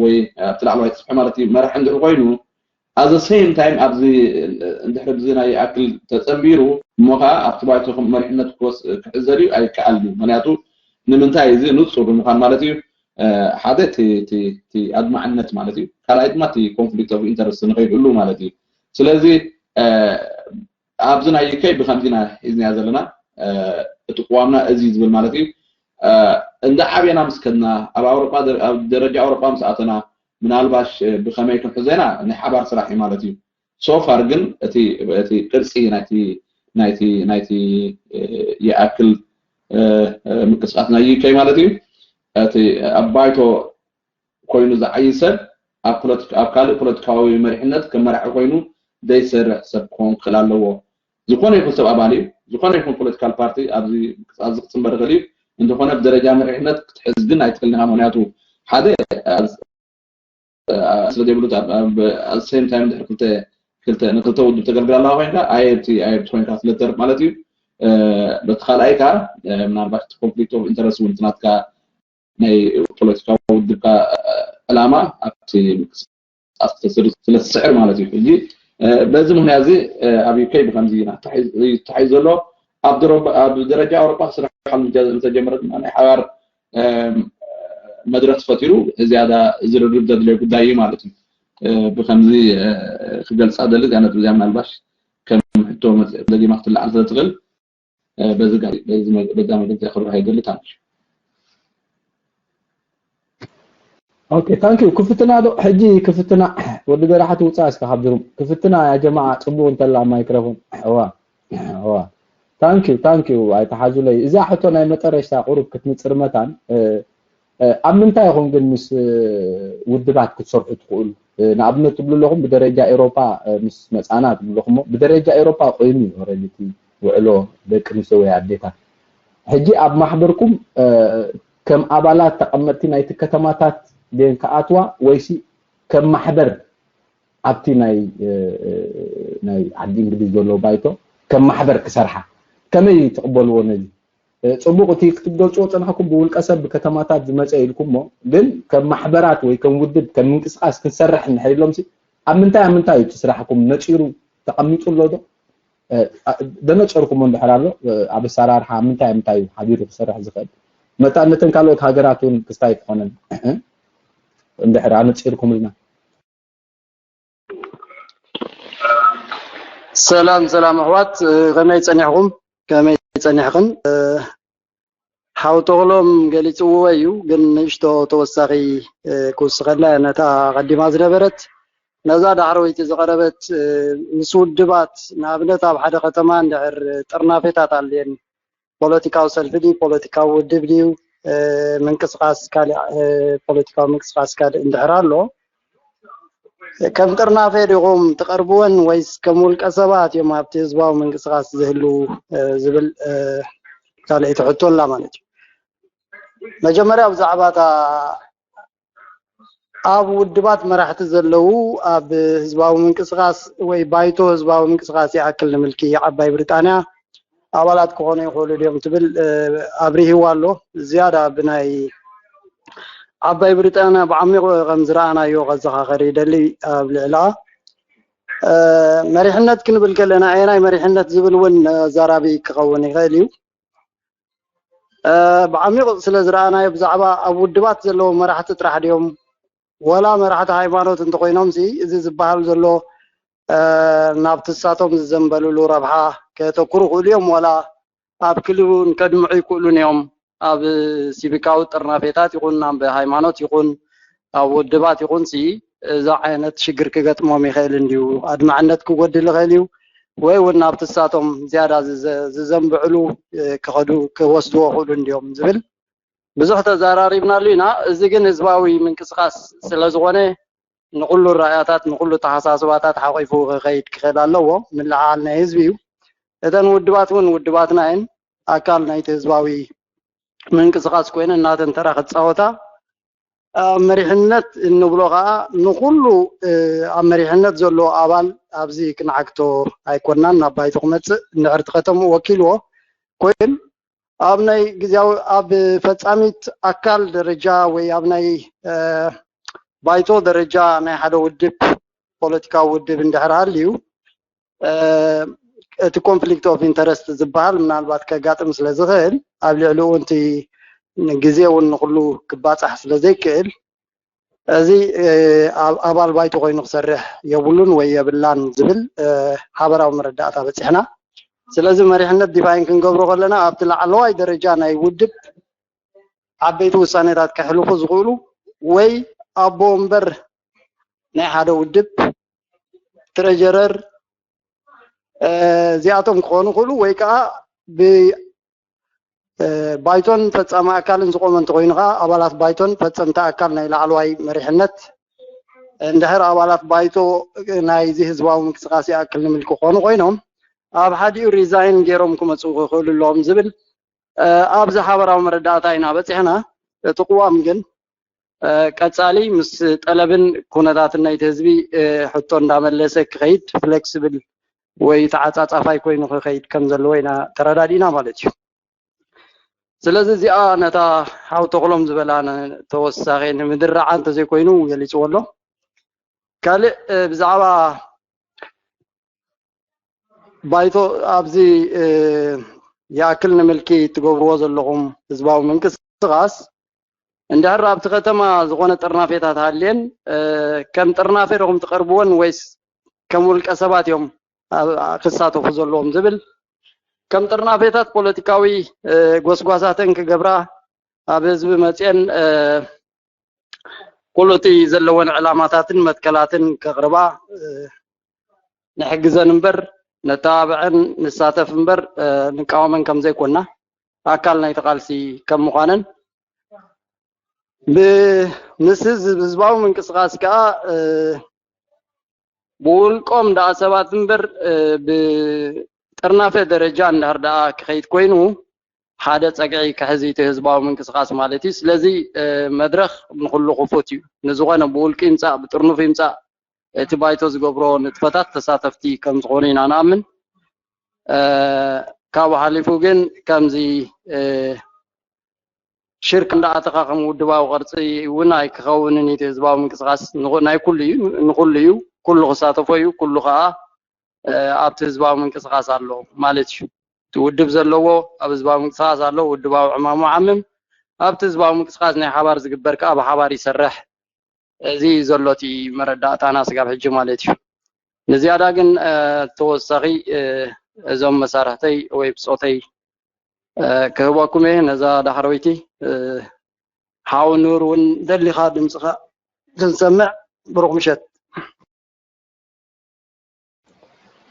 ወይ ኣብቲ ላዕለዋይ ፅፍሒ ማለት እዩ መራሒ እንድሕር ኮይኑ ኣዘ ሴም ታይም ኣብዚ እንድሕር ብዚ ናይ ኣክል ተፀንቢሩ እሞ ከዓ ኣብቲ ባይቶ መሪሕነት ክሕዘል እዩ ኣይከኣልን እዩ። ምክንያቱ ንምንታይ እዚ ንፁር ብምዃን ማለት እዩ ሓደ ኣድማዕነት ማለት እዩ፣ ካልኣይ ድማ እቲ ኮንፍሊክት ኦፍ ኢንተረስት ንከይህሉ ማለት እዩ። ስለዚ ኣብዚ ናይ ዩኬ ብከምዚ ኢና ሒዝናያ ዘለና። እቲ ቅዋምና እዚ ዝብል ማለት እዩ። እንዳ ዓብና ምስ ከድና ኣብ ኣውሮጳ ኣብ ደረጃ ኣውሮጳ ምስ ኣተና ምናልባሽ ብከመይ ክንሕዞ ኢና ናይ ሓባር ስራሕ እዩ ማለት እዩ። ሶፋር ግን እቲ እቲ ቅርጺ ናይቲ ናይቲ ናይቲ ይኣክል ምንቅስቃስ ናይ ዩኬ ማለት እዩ። እቲ ኣብ ባይቶ ኮይኑ ዝዓይ ሰብ ኣብ ካልእ ፖለቲካዊ መሪሕነት ከም መራሒ ኮይኑ ዘይሰርሕ ሰብ ክኸውን ክኽእል ኣለዎ። ዝኾነ ይኹን ሰብ ኣባል እዩ። ዝኾነ ይኹን ፖለቲካል ፓርቲ ኣብዚ ኣብዚ ክፅንበር ይኽእል እዩ። እንተኾነ ብደረጃ መሪሕነት ክትሕዝ ግን ኣይትኽእልን ኢኻ። ምክንያቱ ሓደ ስለ ዘይብሉ ሴም ታይም ድሕሪ ክልተ ክልተ ንክልተ ውድብ ተገልግል ኣለካ ኮይንካ ኣየብቲ ኣየብቲ ኮይንካ ስለ ትተርፍ ማለት እዩ። በቲ ካልኣይ ከዓ ምናልባት ኮንፍሊክት ኦፍ ኢንተረስት እውን ናትካ ናይ ፖለቲካዊ ውድብካ ዕላማ ኣብቲ ምንቅስቃስ ስለ ትስዕር ማለት እዩ። ሕጂ በዚ ምክንያት እዚ ኣብ ዩኬ ብከምዚ ተታሒዙ ዘሎ ኣብ ደረጃ ኣውሮጳ ክስራሕ እንተጀመረ ድማ ናይ ሓባር መድረክ ተፈጢሩ ዝያዳ ዝርርብ ዘድልዮ ጉዳይ እዩ ማለት እዩ። ብከምዚ ክገልፃ ደሊ እዚኣ ነጥቢ እዚኣ ምናልባሽ ከም ሕቶ ደጊማ ክትለዓል ስለትኽእል በዚ በዛ መግለፂ ክብርሃ ይደሊ። ታንኪ ኦኬ ታንኪ ክፍትና ዶ ሕጂ ክፍትና ወዲ ገራሓት ውፃ እስከ ካብ ድሩም ክፍትና ያ ጀማዓ ፅቡቅ እንተላ ማይክሮፎን ዋ ዋ ታንኪ ታንኪ ኣይተሓዙለይ እዛ ሕቶ ናይ መጠረሽታ ቁሩብ ክትምፅር መታን ኣብ ምንታይ ኢኹም ግን ምስ ውድባት ክትሰርሑ ትኽእሉ ንኣብነት ትብሉ ኣለኹም ብደረጃ ኤሮፓ ምስ መፃና ትብሉ ኣለኹም ብደረጃ ኤሮፓ ኮይኑ እዩ ኦረዲ ውዕሎ ደቂ ኣንስትዮ ወይ ኣዴታት ሕጂ ኣብ ማሕበርኩም ከም ኣባላት ተቐመጥቲ ናይቲ ከተማታት ድየን ክኣትዋ ወይሲ ከም ማሕበር ኣብቲ ናይ ናይ ዓዲ እንግሊዝ ዘሎ ባይቶ ከም ማሕበር ክሰርሓ ከመይ ትቕበልዎ ነዚ? ፅቡቕ እቲ ክትገልፅዎ ፀናሕኩም ብውልቀ ሰብ ብከተማታት ዝመፀ ኢልኩሞ ግን ከም ማሕበራት ወይ ከም ውድብ ከም ምንቅስቃስ ክንሰርሕ እንድሕር ኢሎም ኣብ ምንታይ ኣብ ምንታይ እዩ እቲ ስራሕኩም ነፂሩ ተቐሚጡ ኣሎ ዶ? ደነፀርኩሞ እንድሕር ኣሎ ኣብ ኣሰራርሓ ምንታይ ምንታይ እዩ ሓቢሩ ክሰርሕ ዝኽእል መታን ነተን ካልኦት ሃገራት እውን ክስታይ ክኾነን እንድሕር ኣነፂርኩምልና ሰላም ሰላም ኣሕዋት ከመይ ፀኒሕኩም ከመይ ፀኒሕክን ሓው ተኽሎም ገሊፅዎ እዩ ግን ንእሽቶ ተወሳኺ ክውስኸላ ነታ ቀዲማ ዝነበረት ነዛ ዳሕረወይቲ ዝቐረበት ምስ ውድባት ንኣብነት ኣብ ሓደ ከተማ እንድሕር ጥርናፌታት ኣልየን ፖለቲካዊ ሰልፊ ድዩ ፖለቲካዊ ውድብ ድዩ ምንቅስቃስ ካልእ ፖለቲካዊ ምንቅስቃስ ካልእ እንድሕር ኣሎ ከም ጥርናፈ ዲኹም ትቐርብወን ወይስ ከም ውልቀ ሰባት እዮም ኣብቲ ህዝባዊ ምንቅስቃስ ዝህልዉ ዝብል ካልኣይቲ ሕቶ ኣላ ማለት እዩ መጀመርያ ብዛዕባ እታ ኣብ ውድባት መራሕቲ ዘለዉ ኣብ ህዝባዊ ምንቅስቃስ ወይ ባይቶ ህዝባዊ ምንቅስቃስ ይኣክል ንምልኪ ዓባይ ብሪጣንያ ኣባላት ክኾኑ ይኽእሉ ድዮም ትብል ኣብሪህዋ ኣሎ ዝያዳ ብናይ ዓባይ ብሪጣንያ ብዓሚቑ ከም ዝረኣናዮ ከዘኻኸር ይደሊ ኣብ ልዕላ መሪሕነት ክንብል ከለና ኣየናይ መሪሕነት ዝብል እውን ኣዛራቢ ክኸውን ይኽእል እዩ ብዓሚቕ ስለ ዝረኣናዮ ብዛዕባ ኣብ ውድባት ዘለዉ መራሕቲ ጥራሕ ድዮም ወላ መራሕቲ ሃይማኖት እንተኮይኖም እዚ ዝበሃል ዘሎ ናብቲ ሳቶም ዝዘንበልሉ ረብሓ ከተኩሩ ክእሉ እዮም ወላ ኣብ ክልውን ከድምዑ ይክእሉን እዮም ኣብ ሲቪካዊ ጥርናፌታት ይኹን ናብ ሃይማኖት ይኹን ኣብ ውድባት ይኹን ሲ እዛ ዓይነት ሽግር ክገጥሞም ይኽእል እንድዩ ኣድማዕነት ክጎድል ይኽእል እዩ ወይ እውን ናብቲ ሳቶም ዝያዳ ዝዘ- ዝዘንብዕሉ እ፣ ክኸዱ ክወስድዎ ክእሉ እንዲዮም ዝብል ብዙሕ ተዘራሪብናሉ ኢና። እዚ ግን ህዝባዊ ምንቅስቃስ ስለ ዝኾነ ንኹሉ ራእያታት ንኹሉ ተሓሳስባታት ሓቂፉ ክኸይድ ክኽእል ኣለዎ። ምልዕዓል ናይ ህዝቢ እዩ። እተን ውድባት እውን ውድባትና እየን፣ ኣካል ናይቲ ህዝባዊ ምንቅስቃስ ኮይነ እናተን ተራ ክፃወታ ኣብ መሪሕነት እንብሎ ከዓ ንኩሉ ኣብ መሪሕነት ዘሎ ኣባል ኣብዚ ክንዓግቶ ኣይኮናን። ናብ ባይቶ ክመፅእ እንድሕር ተኸተሙ ወኪልዎ ኮይን ኣብ ናይ ግዜያዊ ኣብ ፈፃሚት ኣካል ደረጃ ወይ ኣብ ናይ ባይቶ ደረጃ ናይ ሓደ ውድብ ፖለቲካዊ ውድብ እንድሕር ሃልዩ እቲ conflict of interest ዝበሃል ምናልባት ከጋጥም ስለ ዝኽእል ኣብ ልዕሊኡ እቲ ግዜ እውን ንኩሉ ክባፃሕ ስለ ዘይክእል እዚ ኣብ- ኣባል ባይቶ ኮይኑ ክሰርሕ የብሉን ወይ የብላን ዝብል ሓበራዊ መረዳእታ በፂሕና። ስለዚ መሪሕነት ዲፋይን ክንገብሮ ከለና ኣብቲ ላዕለዋይ ደረጃ ናይ ውድብ ዓበይቲ ውሳኔታት ከሕልፉ ዝኽእሉ ወይ ኣቦ ወንበር ናይ ሓደ ውድብ ትረጀረር እዚኣቶም ክኾኑ ይኽእሉ ወይ ከዓ ብባይቶን ፈፃሚ ኣካልን ዝቆመ እንተኮይኑ ከዓ ኣባላት ባይቶን ፈፀምቲ ኣካል ናይ ላዕለዋይ መሪሕነት እንድሕር ኣባላት ባይቶ ናይዚ ህዝባዊ ምንቅስቃስ ይኣክል ንምልኪ ክኾኑ ኮይኖም ኣብ ሓዲኡ ሪዛይን ገይሮም ክመፅኡ ክኽእሉ ኣለዎም ዝብል ኣብዚ ሓበራዊ መረዳእታ ኢና በፂሕና። እቲ ቅዋም ግን ቀፃሊ ምስ ጠለብን ኩነታትን ናይቲ ህዝቢ ሕቶ እንዳመለሰ ክኸይድ ፍሌክስብል ወይ ተዓፃፃፋይ ኮይኑ ክኸይድ ከም ዘለዎ ኢና ተረዳዲእና ማለት እዩ። ስለዚ እዚኣ ነታ ሓው ተኽሎም ዝበላ ተወሳኺ ንምድራዓ እንተዘይኮይኑ ገሊፅዎ ኣሎ። ካልእ ብዛዕባ ባይቶ ኣብዚ ይኣክል ንምልኪ ትገብርዎ ዘለኹም ህዝባዊ ምንቅስቃስ እንድሕር ኣብቲ ከተማ ዝኾነ ጥርናፌታት ሃልየን ከም ጥርናፌ ዲኹም ትቐርብወን ወይስ ከም ውልቀ ሰባት እዮም ክሳተፉ ዘለዎም ዝብል ከም ጥርናፌታት ፖለቲካዊ ጎስጓሳተን ክገብራ ኣብ ህዝቢ መፅየን ኩሉ እቲ ዘለወን ዕላማታትን መትከላትን ከቕርባ ንሕግዘን እምበር ነተባብዐን ንሳተፍ እምበር ንቃወመን ከም ዘይኮና ኣካል ናይቲ ቃልሲ ከም ምዃነን ምስ ህዝባዊ ምንቅስቃስ ከዓ ብውልቆም ደኣ ሰባት እምበር ብጥርናፈ ደረጃ እንድሕር ደኣ ክኸይድ ኮይኑ ሓደ ጸግዒ ክሕዝ እቲ ህዝባዊ ምንቅስቃስ ማለት እዩ። ስለዚ መድረኽ ንኹሉ ክፉት እዩ። ንዝኾነ ብውልቂ ይምጻእ ብጥርኑፍ ይምጻእ እቲ ባይቶ ዝገብሮ ንጥፈታት ተሳተፍቲ ከም ዝኾኑ ኢና ንኣምን። ካብኡ ሓሊፉ ግን ከምዚ ሽርክ እንዳኣተኻ ከም ውድባዊ ቅርፂ እውን ኣይክኸውንን እዩ ህዝባዊ ምንቅስቃስ ናይ ኩሉ እዩ ንኩሉ እዩ ኩሉ ክሳተፎ እዩ ኩሉ ከዓ ኣብቲ ህዝባዊ ምንቅስቃስ ኣሎ ማለት እዩ እቲ ውድብ ዘለዎ ኣብ ህዝባዊ ምንቅስቃስ ኣሎ ውድባዊ ዕማሙ ዓምም ኣብቲ ህዝባዊ ምንቅስቃስ ናይ ሓባር ዝግበር ከዓ ብሓባር ይሰርሕ እዚ ዘሎ እቲ መረዳእታና ስጋብ ሕጂ ማለት እዩ ንዝያዳ ግን ተወሳኺ እዞም መሳርሕተይ ወይ ብፆተይ ክህበኩም እየ ነዛ ዳሕረወይቲ ሓው ኑር እውን ደሊኻ ድምፅኻ ክንሰምዕ ብሩክ ምሸት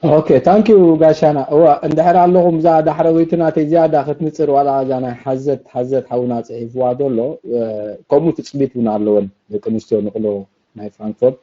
ኦኬ ታንኪዩ ጋሻና እዋ እንድሕር ኣለኹም እዛ ዳሕረወይቲ ናተይ ዝያዳ ክትንፅር ዋላ እዛ ናይ ሓዘት ሓዘት ሓውና ፅሒፍዋ ዘሎ ከምኡ ትፅቢት እውን ኣለወን ደቂ ኣንስትዮ ንቕሎ ናይ ፍራንክፎርት